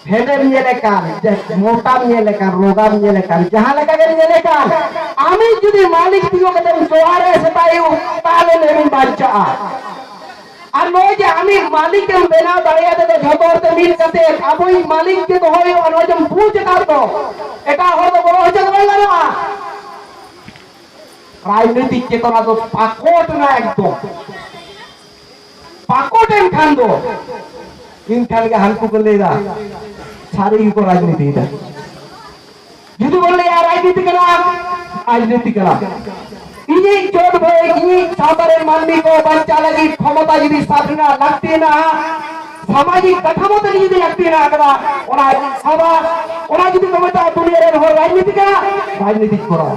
ᱦᱮᱸᱫᱮᱢ ᱧᱮᱞᱮ ᱠᱟᱱ, ᱡᱮ ᱢᱚᱴᱟᱢ ᱧᱮᱞᱮ ᱠᱟᱱ, ᱨᱳᱜᱟᱢ ᱧᱮᱞᱮ ᱠᱟᱱ, ᱡᱟᱦᱟᱸ ᱞᱮᱠᱟ ᱜᱮᱢ ᱧᱮᱞᱮ ᱠᱟᱱ, ᱟᱢᱤᱡ ᱡᱩᱫᱤ ᱢᱟᱹᱞᱤᱠ ᱛᱤᱸᱜᱩ ᱠᱟᱛᱮᱢ ᱡᱚᱦᱟᱨᱮ ᱥᱮᱛᱟᱜ ᱟᱹᱭᱩᱵ, ᱛᱟᱦᱞᱮ ᱞᱟᱹᱭ ᱵᱟᱧᱪᱟᱜᱼᱟ᱾ ᱟᱨ ᱱᱚᱜᱼᱚᱭ ᱡᱮ ᱟᱢᱤᱡ ᱢᱟᱹᱞᱤᱠ ᱮᱢ ᱵᱮᱱᱟᱣ ᱫᱟᱲᱮᱭᱟᱫᱮ ᱫᱚ ᱡᱷᱚᱛᱚ ᱦᱚᱲ ᱛᱮ ᱢᱤᱫ ᱠᱟᱛᱮ ᱟᱵᱚᱭᱤᱡ ᱢᱟᱹᱞᱤᱠ ᱜᱮ ᱫᱚᱦᱚᱭ ᱦᱩᱭᱩᱜᱼᱟ, ᱱᱚᱜᱼᱚᱭ ᱡᱮᱢ ᱵᱩᱡᱽ ᱟᱠᱟᱫ ᱫᱚ, ᱮᱴᱟᱜ ᱦᱚᱲ ᱫᱚ ᱜᱚᱲᱚ ᱦᱚᱪᱚ ᱫᱚ ᱵᱟᱝ ᱜᱟᱱᱚᱜᱼᱟ᱾ ᱨᱟᱡᱽᱱᱤᱛᱤᱠ ᱪᱮᱛᱚᱱᱟ ᱫᱚ ᱯᱟᱠᱚᱴ ᱮᱱᱟ ᱮᱠᱫᱚᱢ᱾ ᱯᱟᱠᱚᱴ ᱮᱱ ᱠᱷᱟᱱ ᱫᱚ ᱮᱱᱠᱷᱟᱱ ᱜᱮ ᱦᱟᱱᱠᱩ ᱠᱚ ᱞᱟᱹᱭᱫᱟ, ᱥᱟᱹᱨᱤ ᱜᱮᱠᱚ ᱨᱟᱡᱽᱱᱤᱛᱤᱭᱮᱫᱟ᱾ ᱡᱩᱫᱤ ᱵᱚᱱ ᱞᱟᱹᱭᱟ ᱨᱟᱡᱽᱱᱤᱛᱤ ᱠᱟᱱᱟ, ᱨᱟᱡᱽᱱᱤᱛᱤ ᱠᱟᱱᱟ᱾ ᱤᱧᱤᱡ ᱡᱟᱹᱛ ᱵᱷᱟᱹᱭ, ᱤᱧᱤᱡ ᱥᱟᱶᱛᱟ ᱨᱮᱱ ᱢᱟᱹᱱᱢᱤ ᱠᱚ ᱵᱟᱧᱪᱟᱣ ᱞᱟᱹᱜᱤᱫ ᱠᱷᱚᱢᱚᱛᱟ ᱡᱩᱫᱤ ᱥᱟᱵ ᱨᱮᱱᱟᱜ ᱞᱟᱹᱠᱛᱤ ᱦᱮᱱᱟᱜᱼᱟ, ᱥᱟᱢᱟᱡᱤᱠ ᱠᱟᱴᱷᱟᱢᱳ ᱛᱮ ᱡᱩᱫᱤ ᱞᱟᱹᱠᱛᱤ ᱦᱮᱱᱟᱜ ᱟᱠᱟᱫᱟ, ᱚᱱᱟ ᱥᱟᱵᱟ, ᱚᱱᱟ ᱡᱩᱫᱤ ᱠᱚ ᱢᱮᱛᱟᱜᱼᱟ ᱫᱩᱱᱤᱭᱟᱹ ᱨᱮᱱ ᱦᱚᱲ ᱨᱟᱡᱽᱱᱤᱛᱤ ᱠᱟᱱᱟ, ᱨᱟᱡᱽᱱᱤᱛᱤ ᱠᱚᱨᱟᱣᱟ᱾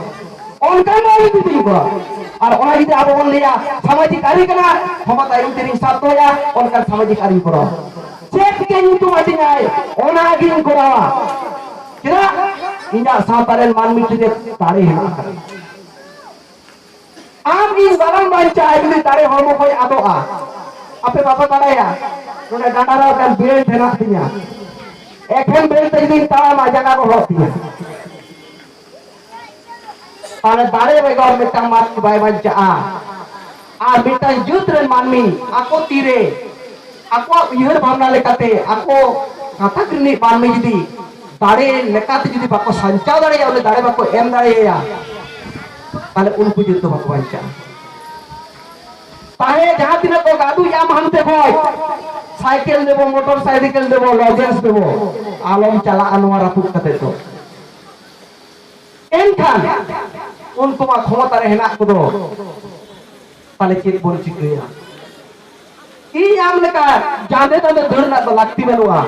ᱚᱱᱠᱟᱱ ᱨᱟᱡᱽᱱᱤᱛᱤ ᱠᱚᱨᱟᱣᱟ᱾ ᱟᱨ ᱚᱱᱟ ᱡᱩᱫᱤ ᱟᱵᱚ ᱵᱚᱱ ᱞᱟᱹᱭᱟ ᱥᱟᱢᱟᱡᱤᱠ ᱟᱹᱨᱤ ᱠᱟᱱᱟ, ᱠᱷᱚᱢᱚᱛᱟ ᱤᱧ ᱛᱤᱨᱤᱧ ᱥᱟᱵ ᱫᱚᱦᱚᱭᱟ, ᱚᱱᱠᱟᱱ ᱥᱟᱢᱟᱡᱤᱠ ᱟᱹᱨᱤ ᱠᱚᱨᱟᱣᱟ᱾ ᱪᱮᱫ ᱜᱮ ᱧᱩᱛᱩᱢ ᱟᱹᱛᱤᱧᱟᱭ, ᱚᱱᱟᱜᱤᱧ ᱠᱚᱨᱟᱣᱟ᱾ ᱪᱮᱫᱟᱜ? ᱤᱧᱟᱹᱜ ᱥᱟᱶᱛᱟ ᱨᱮᱱ ᱢᱟᱹᱱᱢᱤ ᱴᱷᱮᱱ ᱫᱟᱲᱮ ᱦᱮᱱᱟᱜ ᱟᱠᱟᱫᱟ᱾ ᱟᱢ ᱤᱧ ᱵᱟᱞᱟᱝ ᱵᱟᱧᱪᱟᱜᱼᱟ, ᱡᱩᱫᱤ ᱫᱟᱲᱮ ᱦᱚᱲᱢᱚ ᱠᱷᱚᱱ ᱟᱫᱚᱜᱼᱟ᱾ ᱟᱯᱮ ᱵᱟᱯᱮ ᱵᱟᱲᱟᱭᱟ, ᱱᱚᱰᱮ ᱰᱟᱸᱰᱟ ᱨᱮ ᱢᱤᱫᱴᱟᱝ belt ᱦᱮᱱᱟᱜ ᱛᱤᱧᱟ, ᱮᱠᱷᱮᱱ belt ᱛᱮ ᱡᱩᱫᱤᱧ ᱛᱟᱲᱟᱢᱟ, ᱡᱟᱸᱜᱟ ᱠᱚ ᱦᱚᱲᱚᱜ ᱛᱤᱧᱟ᱾ ᱛᱟᱦᱞᱮ ᱫᱟᱲᱮ ᱵᱮᱜᱚᱨ ᱢᱤᱫᱴᱟᱝ ᱢᱟᱹᱱᱢᱤ ᱵᱟᱭ ᱵᱟᱧᱪᱟᱜᱼᱟ᱾ ᱟᱨ ᱢᱤᱫᱴᱟᱝ ᱡᱟᱹᱛ ᱨᱮᱱ ᱢᱟᱹᱱᱢᱤ ᱟᱠᱚ ᱛᱤᱨᱮ ᱟᱠᱚᱣᱟᱜ ᱩᱭᱦᱟᱹᱨ ᱵᱷᱟᱵᱽᱱᱟ ᱞᱮᱠᱟᱛᱮ ᱟᱠᱚ ᱜᱟᱛᱟᱠ ᱨᱤᱱᱤᱡ ᱢᱟᱹᱱᱢᱤ ᱡᱩᱫᱤ ᱫᱟᱲᱮ ᱞᱮᱠᱟᱛᱮ ᱡᱩᱫᱤ ᱵᱟᱠᱚ ᱥᱟᱧᱪᱟᱣ ᱫᱟᱲᱮᱭᱟᱜᱼᱟ, ᱩᱱᱤ ᱫᱟᱲᱮ ᱵᱟᱠᱚ ᱮᱢ ᱫᱟᱲᱮᱭᱟᱭᱟ, ᱛᱟᱦᱞᱮ ᱩᱱᱠᱩ ᱡᱚᱛᱚ ᱵᱟᱠᱚ ᱵᱟᱧᱪᱟᱜᱼᱟ᱾ ᱛᱟᱦᱮᱸ ᱡᱟᱦᱟᱸ ᱛᱤᱱᱟᱹᱜ ᱠᱚ ᱜᱟᱹᱫᱩᱡ ᱟᱢ ᱦᱟᱱᱛᱮ ᱠᱷᱚᱡ, ᱥᱟᱭᱠᱮᱞ ᱫᱮᱵᱚ, ᱢᱚᱴᱚᱨ ᱥᱟᱭᱠᱮᱞ ᱫᱮᱵᱚ, ᱞᱚᱡᱮᱱᱥ ᱫᱮᱵᱚ, ᱟᱞᱚᱢ ᱪᱟᱞᱟᱜᱼᱟ ᱱᱚᱣᱟ ᱨᱟᱹᱯᱩᱫ ᱠᱟᱛᱮ ᱫᱚ᱾ ᱮᱱᱠᱷᱟᱱ ᱩᱱᱠᱩ ᱢᱟ ᱠᱷᱚᱢᱚᱛᱟ ᱨᱮ ᱦᱮᱱᱟᱜ ᱠᱚᱫᱚ, ᱛᱟᱦᱞᱮ ᱪᱮᱫ ᱵᱚᱱ ᱪᱤᱠᱟᱹᱭᱟ? ᱤᱧ ᱟᱢ ᱞᱮᱠᱟ ᱡᱟᱸᱫᱮ ᱛᱟᱸᱫᱮ ᱫᱟᱹᱲ ᱨᱮᱱᱟᱜ ᱫᱚ ᱞᱟᱹᱠᱛᱤ ᱵᱟᱹᱱᱩᱜᱼᱟ᱾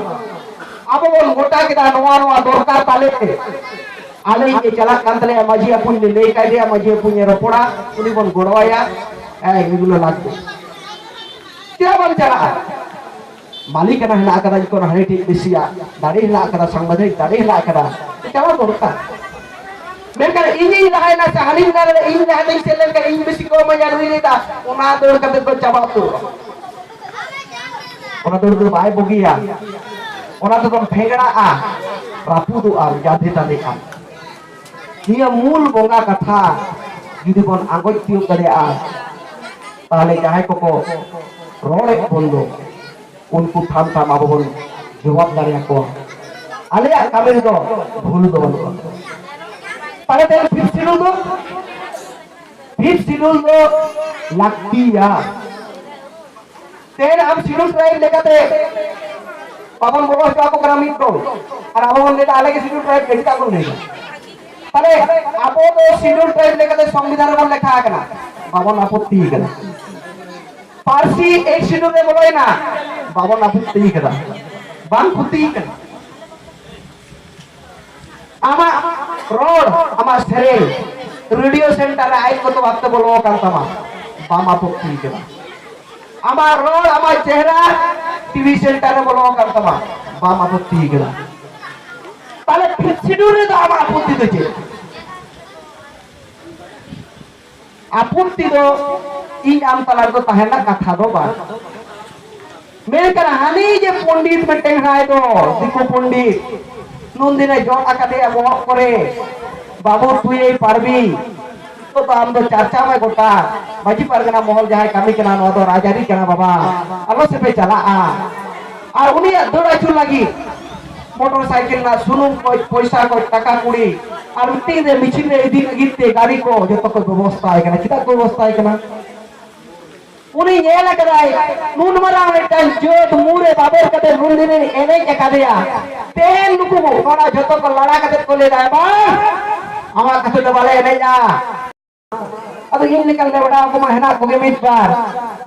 ᱟᱵᱚ ᱵᱚᱱ ᱜᱚᱴᱟ ᱠᱮᱫᱟ ᱱᱚᱣᱟ ᱱᱚᱣᱟ ᱫᱚᱨᱠᱟᱨ ᱛᱟᱞᱮ, ᱟᱞᱮ ᱤᱧ ᱮ ᱪᱟᱞᱟᱜ ᱠᱟᱱ ᱛᱟᱞᱮᱭᱟ, ᱢᱟᱹᱡᱷᱤ ᱦᱚᱯᱚᱱ ᱞᱮ ᱞᱟᱹᱭ ᱠᱟᱭ ᱫᱮᱭᱟ, ᱢᱟᱹᱡᱷᱤ ᱦᱚᱯᱚᱱ ᱮ ᱨᱚᱯᱚᱲᱟ, ᱩᱱᱤ ᱵᱚᱱ ᱜᱚᱲᱚᱣᱟᱭᱟ᱾ ᱦᱮᱸ, ᱮᱜᱩᱞᱳ ᱞᱟᱹᱠᱛᱤ᱾ ᱪᱮᱫᱟᱜ ᱵᱟᱢ ᱪᱟᱞᱟᱜᱼᱟ? ᱢᱟᱹᱞᱤᱠᱟᱱᱟ ᱦᱮᱱᱟᱜ ᱟᱠᱟᱫᱟ, ᱤᱧ ᱠᱷᱚᱱ ᱦᱟᱹᱱᱤ ᱴᱷᱮᱱ ᱵᱮᱥᱤᱭᱟ, ᱫᱟᱲᱮ ᱦᱮᱱᱟᱜ ᱟᱠᱟᱫᱟ, ᱥᱟᱝᱵᱤᱫᱷᱟᱱᱤᱠ ᱫᱟᱲᱮ ᱦᱮᱱᱟᱜ ᱟᱠᱟᱫᱟ, ᱪᱟᱞᱟᱣ ᱫᱚᱨᱠᱟᱨ᱾ ᱢᱮᱱᱠᱷᱟᱱ ᱤᱧᱤᱧ ᱞᱟᱦᱟᱭᱮᱱᱟ ᱥᱮ ᱦᱟᱹᱱᱤᱧ ᱞᱟᱦᱟ ᱞᱮᱱᱟ, ᱤᱧ ᱞᱟᱦᱟ ᱛᱮᱧ ᱥᱮᱱ ᱞᱮᱱᱠᱷᱟᱱ ᱤᱧ ᱵᱮᱥᱤ ᱠᱚ ᱮᱢᱟᱹᱧᱟ, ᱱᱩᱭ ᱞᱟᱹᱭᱫᱟ, ᱚᱱᱟ ᱫᱟᱹᱲ ᱠᱟᱛᱮ ᱫᱚ ᱪᱟᱵᱟ ᱩᱛᱟᱹᱨᱚᱜᱼᱟ᱾ ᱚᱱᱟ ᱫᱟᱹᱲ ᱫᱚ ᱵᱟᱭ ᱵᱩᱜᱤᱭᱟ, ᱚᱱᱟ ᱛᱮᱫᱚᱢ ᱯᱷᱮᱝᱲᱟᱜᱼᱟ, ᱨᱟᱹᱯᱩᱫᱚᱜᱼᱟ, ᱡᱟᱫᱷᱮ ᱛᱟᱫᱷᱮᱜᱼᱟ᱾ ᱱᱤᱭᱟᱹ ᱢᱩᱞ ᱵᱚᱸᱜᱟ ᱠᱟᱛᱷᱟ ᱡᱩᱫᱤ ᱵᱚᱱ ᱟᱸᱜᱚᱪ ᱛᱤᱭᱳᱜ ᱫᱟᱲᱮᱭᱟᱜᱼᱟ, ᱛᱟᱦᱞᱮ ᱡᱟᱦᱟᱸᱭ ᱠᱚᱠᱚ ᱨᱚᱲᱮᱫ ᱵᱚᱱ ᱫᱚ, ᱩᱱᱠᱩ ᱴᱷᱟᱢ ᱴᱷᱟᱢ ᱟᱵᱚ ᱵᱚᱱ ᱡᱚᱵᱟᱵ ᱫᱟᱲᱮᱭᱟᱠᱚᱣᱟ᱾ ᱟᱞᱮᱭᱟᱜ ᱠᱟᱹᱢᱤ ᱨᱮᱫᱚ ᱵᱷᱩᱞ ᱫᱚ ᱵᱟᱹᱱᱩᱜᱼᱟ᱾ ᱛᱟᱦᱞᱮ ᱛᱮᱦᱮᱧ ᱯᱷᱤᱯᱛᱷ ᱥᱤᱰᱩᱞ ᱫᱚ, ᱯᱷᱤᱯᱛᱷ ᱥᱤᱰᱩᱞ ᱫᱚ ᱞᱟᱹᱠᱛᱤᱭᱟ᱾ ᱛᱮᱦᱮᱧ ᱟᱢ ᱥᱤᱰᱩᱞ ᱴᱨᱟᱭᱤᱵ ᱞᱮᱠᱟᱛᱮ ᱵᱟᱵᱚᱱ ᱵᱚᱞᱚ ᱦᱚᱪᱚ ᱟᱠᱚ ᱠᱟᱱᱟ ᱢᱤᱫ ᱫᱚᱞ, ᱟᱨ ᱟᱵᱚ ᱵᱚᱱ ᱞᱟᱹᱭᱫᱟ ᱟᱞᱮ ᱜᱮ ᱥᱤᱰᱩᱞ ᱴᱨᱟᱭᱤᱵ ᱜᱮ, ᱪᱮᱫᱟᱜ ᱵᱚᱱ ᱞᱟᱹᱭᱫᱟ? ᱛᱟᱦᱞᱮ ᱟᱵᱚ ᱫᱚ ᱥᱤᱰᱩᱞ ᱴᱨᱟᱭᱤᱵ ᱞᱮᱠᱟᱛᱮ ᱥᱚᱝᱵᱤᱫᱷᱟᱱ ᱨᱮᱵᱚᱱ ᱞᱮᱠᱷᱟ ᱟᱠᱟᱱᱟ, ᱵᱟᱵᱚᱱ ᱟᱯᱚᱛᱛᱤ ᱠᱟᱱᱟ᱾ ᱯᱟᱹᱨᱥᱤ ᱮᱭᱤᱴ ᱥᱤᱰᱩᱞ ᱨᱮ ᱵᱚᱞᱚᱭᱮᱱᱟ, ᱵᱟᱵᱚᱱ ᱟᱯᱚᱛᱛᱤ ᱠᱟᱱᱟ, ᱵᱟᱝ ᱠᱷᱚᱛᱤ ᱠᱟᱱᱟ᱾ ᱟᱢᱟᱜ ᱨᱚᱲ, ᱟᱢᱟᱜ ᱥᱮᱨᱮᱧ ᱨᱮᱰᱤᱭᱳ ᱥᱮᱱᱴᱟᱨ ᱨᱮ ᱟᱭᱤᱱ ᱜᱚᱛᱚ ᱵᱷᱟᱵᱛᱮ ᱵᱚᱞᱚ ᱟᱠᱟᱱ ᱛᱟᱢᱟ, ᱵᱟᱢ ᱟᱯᱚᱛᱛᱤ ᱠᱟᱱᱟ᱾ ᱟᱢᱟᱜ ᱨᱚᱲ, ᱟᱢᱟᱜ ᱪᱮᱦᱨᱟ ᱴᱤᱵᱷᱤ ᱥᱮᱱᱴᱟᱨ ᱨᱮ ᱵᱚᱞᱚ ᱟᱠᱟᱱ ᱛᱟᱢᱟ, ᱵᱟᱢ ᱟᱯᱚᱛᱛᱤ ᱠᱟᱱᱟ᱾ ᱛᱟᱦᱞᱮ ᱯᱷᱤᱯᱛᱷ ᱥᱤᱰᱩᱞ ᱨᱮᱫᱚ ᱟᱢᱟᱜ ᱟᱯᱚᱛᱛᱤ ᱫᱚ ᱪᱮᱫ? ᱟᱯᱚᱛᱛᱤ ᱫᱚ ᱤᱧ ᱟᱢ ᱛᱟᱞᱟ ᱨᱮᱫᱚ ᱛᱟᱦᱮᱸ ᱨᱮᱱᱟᱜ ᱠᱟᱛᱷᱟ ᱫᱚ ᱵᱟᱝ᱾ ᱢᱮᱱᱠᱷᱟᱱ ᱦᱟᱹᱱᱤ ᱡᱮ ᱯᱚᱱᱰᱤᱛ ᱢᱤᱫᱴᱮᱱ ᱦᱮᱱᱟᱭ ᱫᱚ, ᱫᱤᱠᱩ ᱯᱚᱱᱰᱤᱛ, ᱱᱩᱱᱫᱤᱱᱮ ᱡᱚᱫ ᱟᱠᱟᱫᱮᱭᱟ ᱵᱚᱦᱚᱜ ᱠᱚᱨᱮ, ᱵᱟᱹᱵᱩ ᱛᱩᱭᱮᱭ ᱯᱟᱨᱵᱤ, ᱫᱚ ᱟᱢ ᱫᱚ ᱪᱟᱨᱪᱟ ᱢᱮ ᱜᱚᱴᱟ᱾ ᱢᱟᱹᱡᱷᱤ ᱯᱟᱨᱜᱟᱱᱟ ᱢᱚᱦᱚᱞ ᱡᱟᱦᱟᱸᱭ ᱠᱟᱹᱢᱤ ᱠᱟᱱᱟ, ᱱᱚᱣᱟ ᱫᱚ ᱨᱟᱡᱽᱟᱹᱨᱤ ᱠᱟᱱᱟ ᱵᱟᱵᱟ, ᱟᱞᱚ ᱥᱮᱯᱮ ᱪᱟᱞᱟᱜᱼᱟ᱾ ᱟᱨ ᱩᱱᱤᱭᱟᱜ ᱫᱟᱹᱲ ᱟᱹᱪᱩᱨ ᱞᱟᱹᱜᱤᱫ ᱢᱚᱴᱚᱨ ᱥᱟᱭᱠᱮᱞ ᱨᱮᱱᱟᱜ ᱥᱩᱱᱩᱢ ᱠᱚ, ᱯᱚᱭᱥᱟ ᱠᱚ, ᱴᱟᱠᱟ ᱠᱩᱲᱤ ᱟᱨ ᱢᱤᱫᱴᱤᱱ ᱨᱮ ᱢᱤᱪᱷᱤᱞ ᱨᱮ ᱤᱫᱤ ᱞᱟᱹᱜᱤᱫ ᱛᱮ ᱜᱟᱹᱰᱤ ᱠᱚ ᱡᱚᱛᱚ ᱠᱚ ᱵᱮᱵᱚᱥᱛᱷᱟᱭ ᱠᱟᱱᱟ᱾ ᱪᱮᱫᱟᱜ ᱠᱚ ᱵᱮᱵᱚᱥᱛᱷᱟᱭ ᱠᱟᱱᱟ? ᱩᱱᱤ ᱧᱮᱞ ᱟᱠᱟᱫᱟᱭ, ᱱᱩᱱ ᱢᱟᱨᱟᱝ ᱢᱤᱫᱴᱟᱝ ᱡᱟᱹᱛ ᱢᱩᱨᱮ ᱵᱟᱵᱮᱨ ᱠᱟᱛᱮ ᱱᱩᱱ ᱫᱤᱱ ᱮᱱᱮᱡ ᱟᱠᱟᱫᱮᱭᱟ᱾ ᱛᱮᱦᱮᱧ ᱱᱩᱠᱩ ᱱᱚᱰᱮ ᱡᱚᱛᱚ ᱠᱚ ᱞᱟᱲᱟ ᱠᱟᱛᱮ ᱠᱚ ᱞᱟᱹᱭ ᱫᱟ, "ᱵᱟᱝ, ᱟᱢᱟᱜ ᱠᱟᱛᱷᱟ ᱫᱚ ᱵᱟᱞᱮ ᱮᱱᱮᱡᱼᱟ᱾" ᱟᱫᱚ ᱤᱧ ᱞᱮᱠᱟᱱ ᱞᱮᱵᱲᱟ ᱠᱚᱢᱟ ᱦᱮᱱᱟᱜ ᱠᱚᱜᱮ ᱢᱤᱫ ᱵᱟᱨ᱾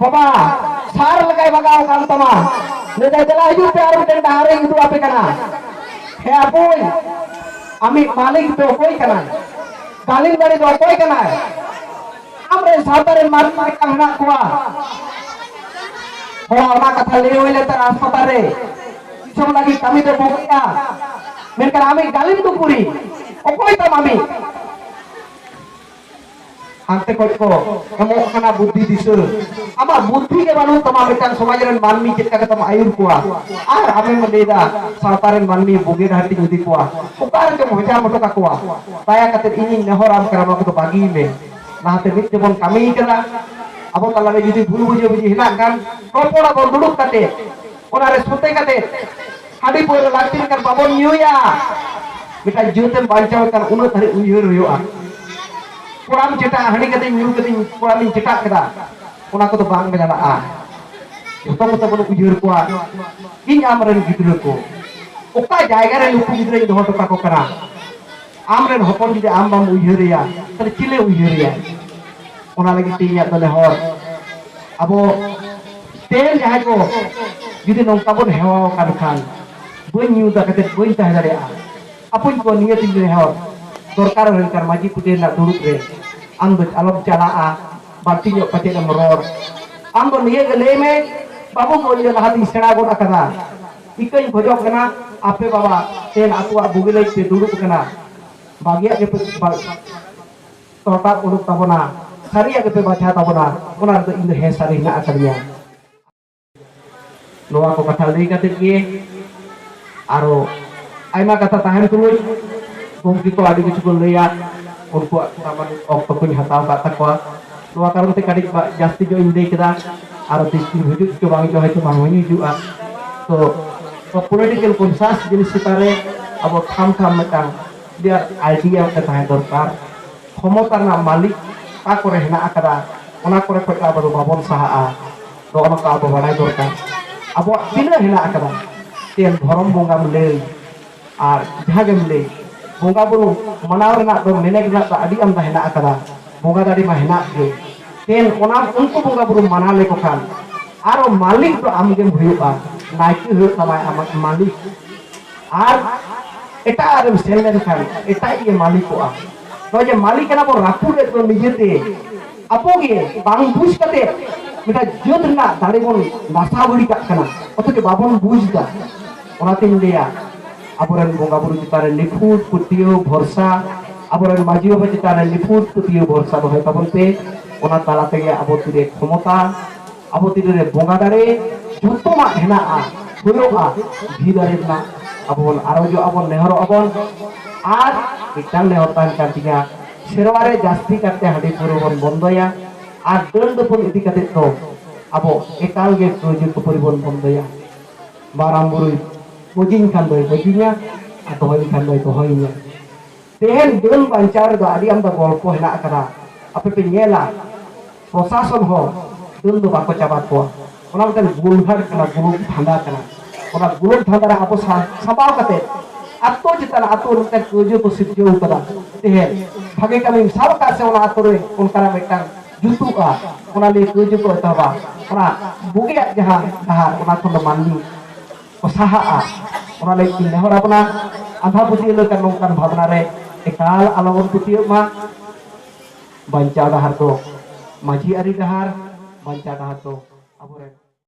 ᱵᱟᱵᱟ, ᱥᱟᱨ ᱞᱮᱠᱟᱭ ᱵᱟᱜᱟᱣ ᱠᱟᱱ ᱛᱟᱢᱟ᱾ ᱞᱟᱹᱭ ᱫᱟᱭ, "ᱫᱮᱞᱟ ᱦᱤᱡᱩᱜ ᱯᱮ, ᱟᱨ ᱢᱤᱫᱴᱮᱱ ᱰᱟᱦᱟᱨ ᱤᱧ ᱩᱫᱩᱜ ᱟᱯᱮ ᱠᱟᱱᱟ᱾ ᱦᱮᱸ ᱟᱯᱩᱭ, ᱟᱢᱤᱡ ᱢᱟᱹᱞᱤᱠ ᱫᱚ ᱚᱠᱚᱭ ᱠᱟᱱᱟᱭ? ᱜᱟᱹᱞᱤᱢ ᱫᱟᱲᱮ ᱫᱚ ᱚᱠᱚᱭ ᱠᱟᱱᱟᱭ? ᱟᱢᱨᱮᱱ ᱥᱟᱶᱛᱟ ᱨᱮᱱ ᱢᱟᱹᱱᱢᱤ ᱢᱤᱫᱴᱟᱝ ᱦᱮᱱᱟᱜ ᱠᱚᱣᱟ, ᱦᱚᱲ ᱚᱱᱟ ᱠᱟᱛᱷᱟ ᱞᱟᱹᱭ ᱦᱩᱭ ᱞᱮᱱ ᱛᱟᱦᱮᱸ ᱦᱟᱥᱯᱟᱛᱟᱞ ᱨᱮ, ᱫᱤᱥᱚᱢ ᱞᱟᱹᱜᱤᱫ ᱠᱟᱹᱢᱤ ᱫᱚ ᱵᱩᱜᱤᱜᱼᱟ, ᱢᱮᱱᱠᱷᱟᱱ ᱟᱢᱤᱡ ᱜᱟᱹᱞᱤᱢ ᱫᱚ ᱠᱩᱲᱤ, ᱚᱠᱚᱭ ᱛᱟᱢ ᱟᱢᱤᱡ?" ᱦᱟᱱᱛᱮ ᱠᱷᱚᱡ ᱠᱚ ᱮᱢᱚᱜ ᱠᱟᱱᱟ ᱵᱩᱫᱽᱫᱷᱤ ᱫᱤᱥᱟᱹ᱾ ᱟᱢᱟᱜ ᱵᱩᱫᱽᱫᱷᱤ ᱜᱮ ᱵᱟᱹᱱᱩᱜ ᱛᱟᱢᱟ, ᱢᱤᱫᱴᱟᱝ ᱥᱚᱢᱟᱡᱽ ᱨᱮᱱ ᱢᱟᱹᱱᱢᱤ ᱪᱮᱫ ᱞᱮᱠᱟ ᱠᱟᱛᱮᱢ ᱟᱹᱭᱩᱨ ᱠᱚᱣᱟ? ᱟᱨ ᱟᱢᱮᱢ ᱞᱟᱹᱭᱫᱟ ᱥᱟᱶᱛᱟ ᱨᱮᱱ ᱢᱟᱹᱱᱢᱤ ᱵᱩᱜᱤ ᱰᱟᱦᱟᱨ ᱛᱮᱧ ᱤᱫᱤ ᱠᱚᱣᱟ, ᱚᱠᱟ ᱨᱮᱪᱚᱢ ᱦᱚᱡᱟᱢ ᱦᱚᱴᱚ ᱠᱟᱠᱚᱣᱟ᱾ ᱫᱟᱭᱟ ᱠᱟᱛᱮ ᱤᱧᱤᱧ ᱱᱮᱦᱚᱨᱟᱢ ᱠᱟᱱᱟ, ᱱᱚᱣᱟ ᱠᱚᱫᱚ ᱵᱟᱹᱜᱤᱭ ᱢᱮ᱾ ᱞᱟᱦᱟᱛᱮ ᱢᱤᱫ ᱛᱮᱵᱚᱱ ᱠᱟᱹᱢᱤ ᱠᱟᱱᱟ, ᱟᱵᱚ ᱛᱟᱞᱟᱨᱮ ᱡᱩᱫᱤ ᱵᱷᱩᱞ ᱵᱩᱡᱷᱟᱹᱵᱩᱡᱷᱤ ᱦᱮᱱᱟᱜ ᱠᱷᱟᱱ ᱨᱚᱯᱚᱲ ᱟᱵᱚᱱ ᱫᱩᱲᱩᱵ ᱠᱟᱛᱮ, ᱚᱱᱟᱨᱮ ᱥᱚᱛᱮ ᱠᱟᱛᱮ ᱦᱟᱺᱰᱤ ᱯᱟᱹᱣᱨᱟᱹ ᱞᱟᱹᱠᱛᱤ ᱞᱮᱠᱷᱟᱱ ᱵᱟᱵᱚᱱ ᱧᱩᱭᱟ᱾ ᱢᱤᱫᱴᱟᱝ ᱡᱟᱹᱛᱮᱢ ᱵᱟᱧᱪᱟᱣ ᱠᱷᱟᱱ ᱩᱱᱟᱹᱜ ᱫᱷᱟᱹᱨᱤᱡ ᱩᱭᱦᱟᱹᱨ ᱦᱩᱭᱩᱜᱼᱟ᱾ ᱠᱚᱲᱟᱢ ᱪᱮᱴᱟᱜ, ᱦᱟᱺᱰᱤ ᱠᱟᱛᱮᱧ ᱧᱩ ᱠᱟᱛᱮᱧ ᱠᱚᱲᱟᱢᱤᱧ ᱪᱮᱴᱟᱜ ᱠᱮᱫᱟ, ᱚᱱᱟ ᱠᱚᱫᱚ ᱵᱟᱝ ᱪᱟᱞᱟᱜᱼᱟ᱾ ᱡᱚᱛᱚ ᱠᱚᱛᱮ ᱵᱚᱱ ᱩᱭᱦᱟᱹᱨ ᱠᱚᱣᱟ, ᱤᱧ ᱟᱢ ᱨᱮᱱ ᱜᱤᱫᱽᱨᱟᱹ ᱠᱚ ᱚᱠᱟ ᱡᱟᱭᱜᱟ ᱨᱮ ᱱᱩᱠᱩ ᱜᱤᱫᱽᱨᱟᱹᱧ ᱫᱚᱦᱚ ᱦᱚᱴᱚ ᱠᱟᱠᱚ ᱠᱟᱱᱟ᱾ ᱟᱢ ᱨᱮᱱ ᱦᱚᱯᱚᱱ ᱡᱩᱫᱤ ᱟᱢ ᱵᱟᱢ ᱩᱭᱦᱟᱹᱨᱮᱭᱟ, ᱛᱟᱦᱞᱮ ᱪᱤᱞᱮ ᱩᱭᱦᱟᱹᱨᱮᱭᱟ? ᱚᱱᱟ ᱞᱟᱹᱜᱤᱫ ᱛᱮ ᱤᱧᱟᱹᱜ ᱫᱚ ᱱᱮᱦᱚᱨ, ᱟᱵᱚ ᱛᱮᱦᱮᱧ ᱡᱟᱦᱟᱸᱭ ᱠᱚ ᱡᱩᱫᱤ ᱱᱚᱝᱠᱟ ᱵᱚᱱ ᱦᱮᱣᱟ ᱟᱠᱟᱱ ᱠᱷᱟᱱ, ᱵᱟᱹᱧ ᱧᱩ ᱫᱟ ᱠᱟᱛᱮ ᱵᱟᱹᱧ ᱛᱟᱦᱮᱸ ᱫᱟᱲᱮᱭᱟᱜᱼᱟ᱾ ᱟᱯᱚᱧ ᱠᱚ ᱱᱤᱭᱟᱹ ᱛᱤᱧ ᱱᱮᱦᱚᱨ, ᱫᱚᱨᱠᱟᱨ ᱦᱩᱭ ᱠᱟᱱ ᱢᱟᱹᱡᱷᱤ ᱯᱩᱡᱟᱹ ᱨᱮᱱᱟᱜ ᱫᱩᱲᱩᱵ ᱨᱮ ᱟᱢ ᱫᱚ ᱟᱞᱚᱢ ᱪᱟᱞᱟᱜᱼᱟ, ᱵᱟᱹᱲᱛᱤ ᱧᱚᱜ ᱯᱟᱪᱮᱫ ᱮᱢ ᱨᱚᱲ᱾ ᱟᱢ ᱫᱚ ᱱᱤᱭᱟᱹ ᱜᱮ ᱞᱟᱹᱭ ᱢᱮ, "ᱵᱟᱹᱵᱩ ᱠᱚ ᱤᱧ ᱫᱚ ᱞᱟᱦᱟ ᱛᱤᱧ ᱥᱮᱬᱟ ᱜᱚᱫ ᱟᱠᱟᱫᱟ, ᱤᱠᱟᱹᱧ ᱠᱷᱚᱡᱚᱜ ᱠᱟᱱᱟ, ᱟᱯᱮ ᱵᱟᱵᱟ ᱛᱮᱦᱮᱧ ᱟᱹᱛᱩᱣᱟᱜ ᱵᱩᱜᱤ ᱞᱟᱹᱜᱤᱫ ᱯᱮ ᱫᱩᱲᱩᱵ ᱟᱠᱟᱱᱟ, ᱵᱟᱹᱜᱤᱭᱟᱜ ᱜᱮᱯᱮ ᱵᱟ-, ᱛᱚᱨᱠᱟᱨ ᱩᱰᱩᱠ ᱛᱟᱵᱚᱱᱟ, ᱥᱟᱹᱨᱤᱭᱟᱜ ᱜᱮᱯᱮ ᱵᱟᱪᱷᱟᱣ ᱛᱟᱵᱚᱱᱟ, ᱚᱱᱟ ᱨᱮᱫᱚ ᱤᱧ ᱫᱚ ᱦᱮᱸ ᱥᱟᱹᱨᱤ ᱦᱮᱱᱟᱜ ᱟᱠᱟᱫᱤᱧᱟ᱾" ᱱᱚᱣᱟ ᱠᱚ ᱠᱟᱛᱷᱟ ᱞᱟᱹᱭ ᱠᱟᱛᱮ ᱜᱮ ᱟᱨᱚ ᱟᱭᱢᱟ ᱠᱟᱛᱷᱟ ᱛᱟᱦᱮᱱ ᱛᱩᱞᱩᱡ ᱜᱚᱢᱠᱮ ᱠᱚ ᱟᱹᱰᱤ ᱠᱤᱪᱷᱩ ᱠᱚ ᱞᱟᱹᱭᱟ᱾ ᱩᱱᱠᱩᱣᱟᱜ ᱛᱟᱢᱟᱱ ᱚᱠᱛᱚ ᱠᱚᱧ ᱦᱟᱛᱟᱣ ᱟᱠᱟᱫ ᱛᱟᱠᱚᱣᱟ᱾ ᱱᱚᱣᱟ ᱠᱟᱨᱚᱱ ᱛᱮ ᱠᱟᱹᱴᱤᱡ ᱵᱟ-, ᱡᱟᱹᱥᱛᱤ ᱧᱚᱜ ᱤᱧ ᱞᱟᱹᱭ ᱠᱮᱫᱟ᱾ ᱟᱨ ᱛᱤᱥ ᱠᱤᱱ ᱦᱤᱡᱩᱜ ᱪᱚ ᱵᱟᱝ ᱪᱚ, ᱦᱚᱭᱛᱳ ᱵᱟᱝ ᱦᱚᱸᱧ ᱦᱤᱡᱩᱜᱼᱟ᱾ ᱛᱚ, ᱛᱚ political conscious ᱡᱤᱱᱤᱥ ᱪᱮᱛᱟᱱ ᱨᱮ ᱟᱵᱚ ᱴᱷᱟᱢ ᱴᱷᱟᱢ ᱢᱤᱫᱴᱟᱝ clear idea ᱢᱤᱫᱴᱟᱝ ᱛᱟᱦᱮᱸ ᱫᱚᱨᱠᱟᱨ᱾ ᱠᱷᱚᱢᱚᱛᱟ ᱨᱮᱱᱟᱜ ᱢᱟᱹᱞᱤᱠ ᱚᱠᱟ ᱠᱚᱨᱮ ᱦᱮᱱᱟᱜ ᱟᱠᱟᱫᱟ, ᱚᱱᱟ ᱠᱚᱨᱮ ᱠᱷᱚᱱ ᱫᱚ ᱟᱵᱚ ᱫᱚ ᱵᱟᱵᱚᱱ ᱥᱟᱦᱟᱜᱼᱟ᱾ ᱱᱚᱜᱼᱚ ᱱᱚᱝᱠᱟ ᱟᱵᱚ ᱵᱟᱲᱟᱭ ᱫᱚᱨᱠᱟᱨ᱾ ᱟᱵᱚᱣᱟᱜ ᱛᱤᱱᱟᱹᱜ ᱦᱮᱱᱟᱜ ᱟᱠᱟᱫᱟ, ᱪᱮᱫ ᱫᱷᱚᱨᱚᱢ ᱵᱚᱸᱜᱟᱢ ᱞᱟᱹᱭ, ᱟᱨ ᱡᱟᱦᱟᱸ ᱜᱮᱢ ᱞᱟᱹᱭ, ᱵᱚᱸᱜᱟ ᱵᱩᱨᱩ ᱢᱟᱱᱟᱣ ᱨᱮᱱᱟᱜ ᱫᱚ, ᱢᱮᱱᱮᱠ ᱨᱮᱱᱟᱜ ᱫᱚ ᱟᱹᱰᱤ ᱟᱢᱫᱟ ᱦᱮᱱᱟᱜ ᱟᱠᱟᱫᱟ, ᱵᱚᱸᱜᱟ ᱫᱟᱲᱮ ᱢᱟ ᱦᱮᱱᱟᱜ ᱜᱮ᱾ ᱛᱮᱱ ᱚᱱᱟ ᱩᱱᱠᱩ ᱵᱚᱸᱜᱟ ᱵᱩᱨᱩ ᱢᱟᱱᱟᱣ ᱞᱮᱠᱚ ᱠᱷᱟᱱ, ᱟᱨᱚ ᱢᱟᱹᱞᱤᱠ ᱫᱚ ᱟᱢ ᱜᱮᱢ ᱦᱩᱭᱩᱜᱼᱟ, ᱱᱟᱭᱠᱮ ᱦᱩᱭᱩᱜ ᱛᱟᱢᱟᱭ ᱟᱢᱟᱜ ᱢᱟᱹᱞᱤᱠ᱾ ᱟᱨ ᱮᱴᱟᱜ ᱨᱮᱢ ᱥᱮᱱ ᱞᱮᱱᱠᱷᱟᱱ ᱮᱴᱟᱜ ᱜᱮ ᱢᱟᱹᱞᱤᱠᱚᱜᱼᱟ᱾ ᱱᱚᱜᱼᱚᱭ ᱡᱮ ᱢᱟᱹᱞᱤᱠ ᱠᱟᱱᱟ ᱵᱚᱱ, ᱨᱟᱹᱯᱩᱫ ᱮᱫ ᱫᱚ ᱱᱤᱡᱮᱛᱮ, ᱟᱵᱚ ᱜᱮ ᱵᱟᱝ ᱵᱩᱡᱽ ᱠᱟᱛᱮ ᱢᱤᱫᱴᱟᱝ ᱡᱟᱹᱛ ᱨᱮᱱᱟᱜ ᱫᱟᱲᱮ ᱵᱚᱱ ᱱᱟᱥᱟᱣ ᱜᱤᱰᱤ ᱠᱟᱜ ᱠᱟᱱᱟ, ᱚᱛᱷᱚᱪᱚ ᱵᱟᱵᱚᱱ ᱵᱩᱡᱽ ᱮᱫᱟ᱾ ᱚᱱᱟᱛᱤᱧ ᱞᱟᱹᱭᱟ, ᱟᱵᱚᱨᱮᱱ ᱵᱚᱸᱜᱟ ᱵᱩᱨᱩ ᱪᱮᱛᱟᱱ ᱨᱮ ᱱᱤᱯᱷᱩᱴ ᱯᱟᱹᱛᱭᱟᱹᱣ ᱵᱷᱚᱨᱥᱟ, ᱟᱵᱚᱨᱮᱱ ᱢᱟᱹᱡᱷᱤ ᱵᱟᱵᱟ ᱪᱮᱛᱟᱱ ᱨᱮ ᱱᱤᱯᱷᱩᱴ ᱯᱟᱹᱛᱭᱟᱹᱣ ᱵᱷᱚᱨᱥᱟ ᱫᱚᱦᱚᱭ ᱛᱟᱵᱚᱱ ᱯᱮ᱾ ᱚᱱᱟ ᱛᱟᱞᱟ ᱛᱮᱜᱮ ᱟᱵᱚ ᱛᱤᱨᱮ ᱠᱷᱚᱢᱚᱛᱟ, ᱟᱵᱚ ᱛᱤᱨᱮ ᱵᱚᱸᱜᱟ ᱫᱟᱲᱮ, ᱡᱚᱛᱚᱱᱟᱜ ᱦᱮᱱᱟᱜᱼᱟ, ᱦᱩᱭᱩᱜᱼᱟ, ᱜᱷᱤ ᱫᱟᱨᱮ ᱨᱮᱱᱟᱜ ᱟᱵᱚ ᱵᱚᱱ ᱟᱨᱚᱡᱚᱜᱼᱟ ᱵᱚᱱ, ᱱᱮᱦᱚᱨᱚᱜᱼᱟ ᱵᱚᱱ᱾ ᱟᱨ ᱢᱤᱫᱴᱟᱝ ᱱᱮᱦᱚᱨ ᱛᱟᱦᱮᱱ ᱠᱟᱱ ᱛᱤᱧᱟ, ᱥᱮᱨᱣᱟ ᱨᱮ ᱡᱟᱹᱥᱛᱤ ᱠᱟᱨᱛᱮ ᱦᱟᱺᱰᱤ ᱯᱟᱹᱣᱨᱟᱹ ᱵᱚᱱ ᱵᱚᱱᱫᱚᱭᱟ᱾ ᱟᱨ ᱰᱟᱹᱱ ᱰᱟᱹᱯᱟᱹᱱ ᱤᱫᱤ ᱠᱟᱛᱮ ᱫᱚ ᱟᱵᱚ ᱮᱠᱟᱞ ᱜᱮ ᱠᱟᱹᱣᱡᱟᱹ ᱠᱷᱟᱹᱯᱟᱹᱨᱤ ᱵᱚᱱ ᱵᱚᱱᱫᱚᱭᱟ᱾ ᱢᱟᱨᱟᱝ ᱵᱩᱨᱩᱭ ᱜᱚᱡᱤᱧ ᱠᱷᱟᱱ ᱫᱚᱭ ᱜᱚᱡᱤᱧᱟ, ᱟᱨ ᱫᱚᱦᱚᱭᱤᱧ ᱠᱷᱟᱱ ᱫᱚᱭ ᱫᱚᱦᱚᱭᱤᱧᱟ᱾ ᱛᱮᱦᱮᱧ ᱰᱟᱹᱱ ᱵᱟᱧᱪᱟᱣ ᱨᱮᱫᱚ ᱟᱹᱰᱤ ᱟᱢᱫᱟ ᱜᱚᱞᱯᱚ ᱦᱮᱱᱟᱜ ᱟᱠᱟᱫᱟ᱾ ᱟᱯᱮ ᱯᱮ ᱧᱮᱞᱟ, ᱯᱨᱚᱥᱟᱥᱚᱱ ᱦᱚᱸ ᱰᱟᱹᱱ ᱫᱚ ᱵᱟᱠᱚ ᱪᱟᱵᱟ ᱠᱚᱣᱟ᱾ ᱚᱱᱟ ᱢᱤᱫᱴᱮᱱ ᱜᱩᱞᱦᱟᱴ ᱠᱟᱱᱟ, ᱜᱩᱞᱩᱠ ᱫᱷᱟᱸᱫᱟ ᱠᱟᱱᱟ᱾ ᱚᱱᱟ ᱜᱩᱞᱩᱠ ᱫᱷᱟᱸᱫᱟ ᱨᱮ ᱟᱵᱚ ᱥᱟ-, ᱥᱟᱢᱵᱟᱣ ᱠᱟᱛᱮ ᱟᱛᱳ ᱪᱮᱛᱟᱱ ᱟᱛᱳ ᱨᱮ ᱢᱤᱫᱴᱟᱝ ᱠᱟᱹᱣᱡᱟᱹ ᱠᱚ ᱥᱤᱨᱡᱟᱹᱣ ᱠᱟᱫᱟ᱾ ᱛᱮᱦᱮᱧ ᱵᱷᱟᱜᱮ ᱠᱟᱹᱢᱤᱢ ᱥᱟᱵ ᱟᱠᱟᱫ ᱥᱮ ᱚᱱᱟ ᱟᱛᱳ ᱨᱮ ᱚᱱᱠᱟᱱᱟᱜ ᱢᱤᱫᱴᱟᱝ ᱡᱩᱛᱩᱜᱼᱟ, ᱚᱱᱟ ᱞᱟᱹᱭ ᱠᱟᱹᱣᱡᱟᱹ ᱠᱚ ᱮᱛᱚᱦᱚᱵᱟ᱾ ᱚᱱᱟ ᱵᱩᱜᱤᱭᱟᱜ ᱡᱟᱦᱟᱸ ᱰᱟᱦᱟᱨ, ᱚᱱᱟ ᱠᱷᱚᱱ ᱫᱚ ᱢᱟᱹᱱᱢᱤ ᱠᱚ ᱥᱟᱦᱟᱜᱼᱟ᱾ ᱚᱱᱟ ᱞᱟᱹᱜᱤᱫ ᱤᱧ ᱱᱮᱦᱚᱨ ᱟᱵᱚᱱᱟ, ᱟᱸᱫᱷᱟ ᱯᱟᱹᱛᱭᱟᱹᱣ ᱞᱮᱠᱟᱱ ᱱᱚᱝᱠᱟᱱ ᱵᱷᱟᱵᱽᱱᱟ ᱨᱮ ᱮᱠᱟᱞ ᱟᱞᱚᱵᱚᱱ ᱯᱟᱹᱛᱭᱟᱹᱜ ᱢᱟ᱾ ᱵᱟᱧᱪᱟᱣ ᱰᱟᱦᱟᱨ ᱫᱚ ᱢᱟᱹᱡᱷᱤ ᱟᱹᱨᱤ ᱰᱟᱦᱟᱨ, ᱵᱟᱧᱪᱟᱣ ᱰᱟᱦᱟᱨ ᱫᱚ ᱟᱵᱚᱨᱮᱱ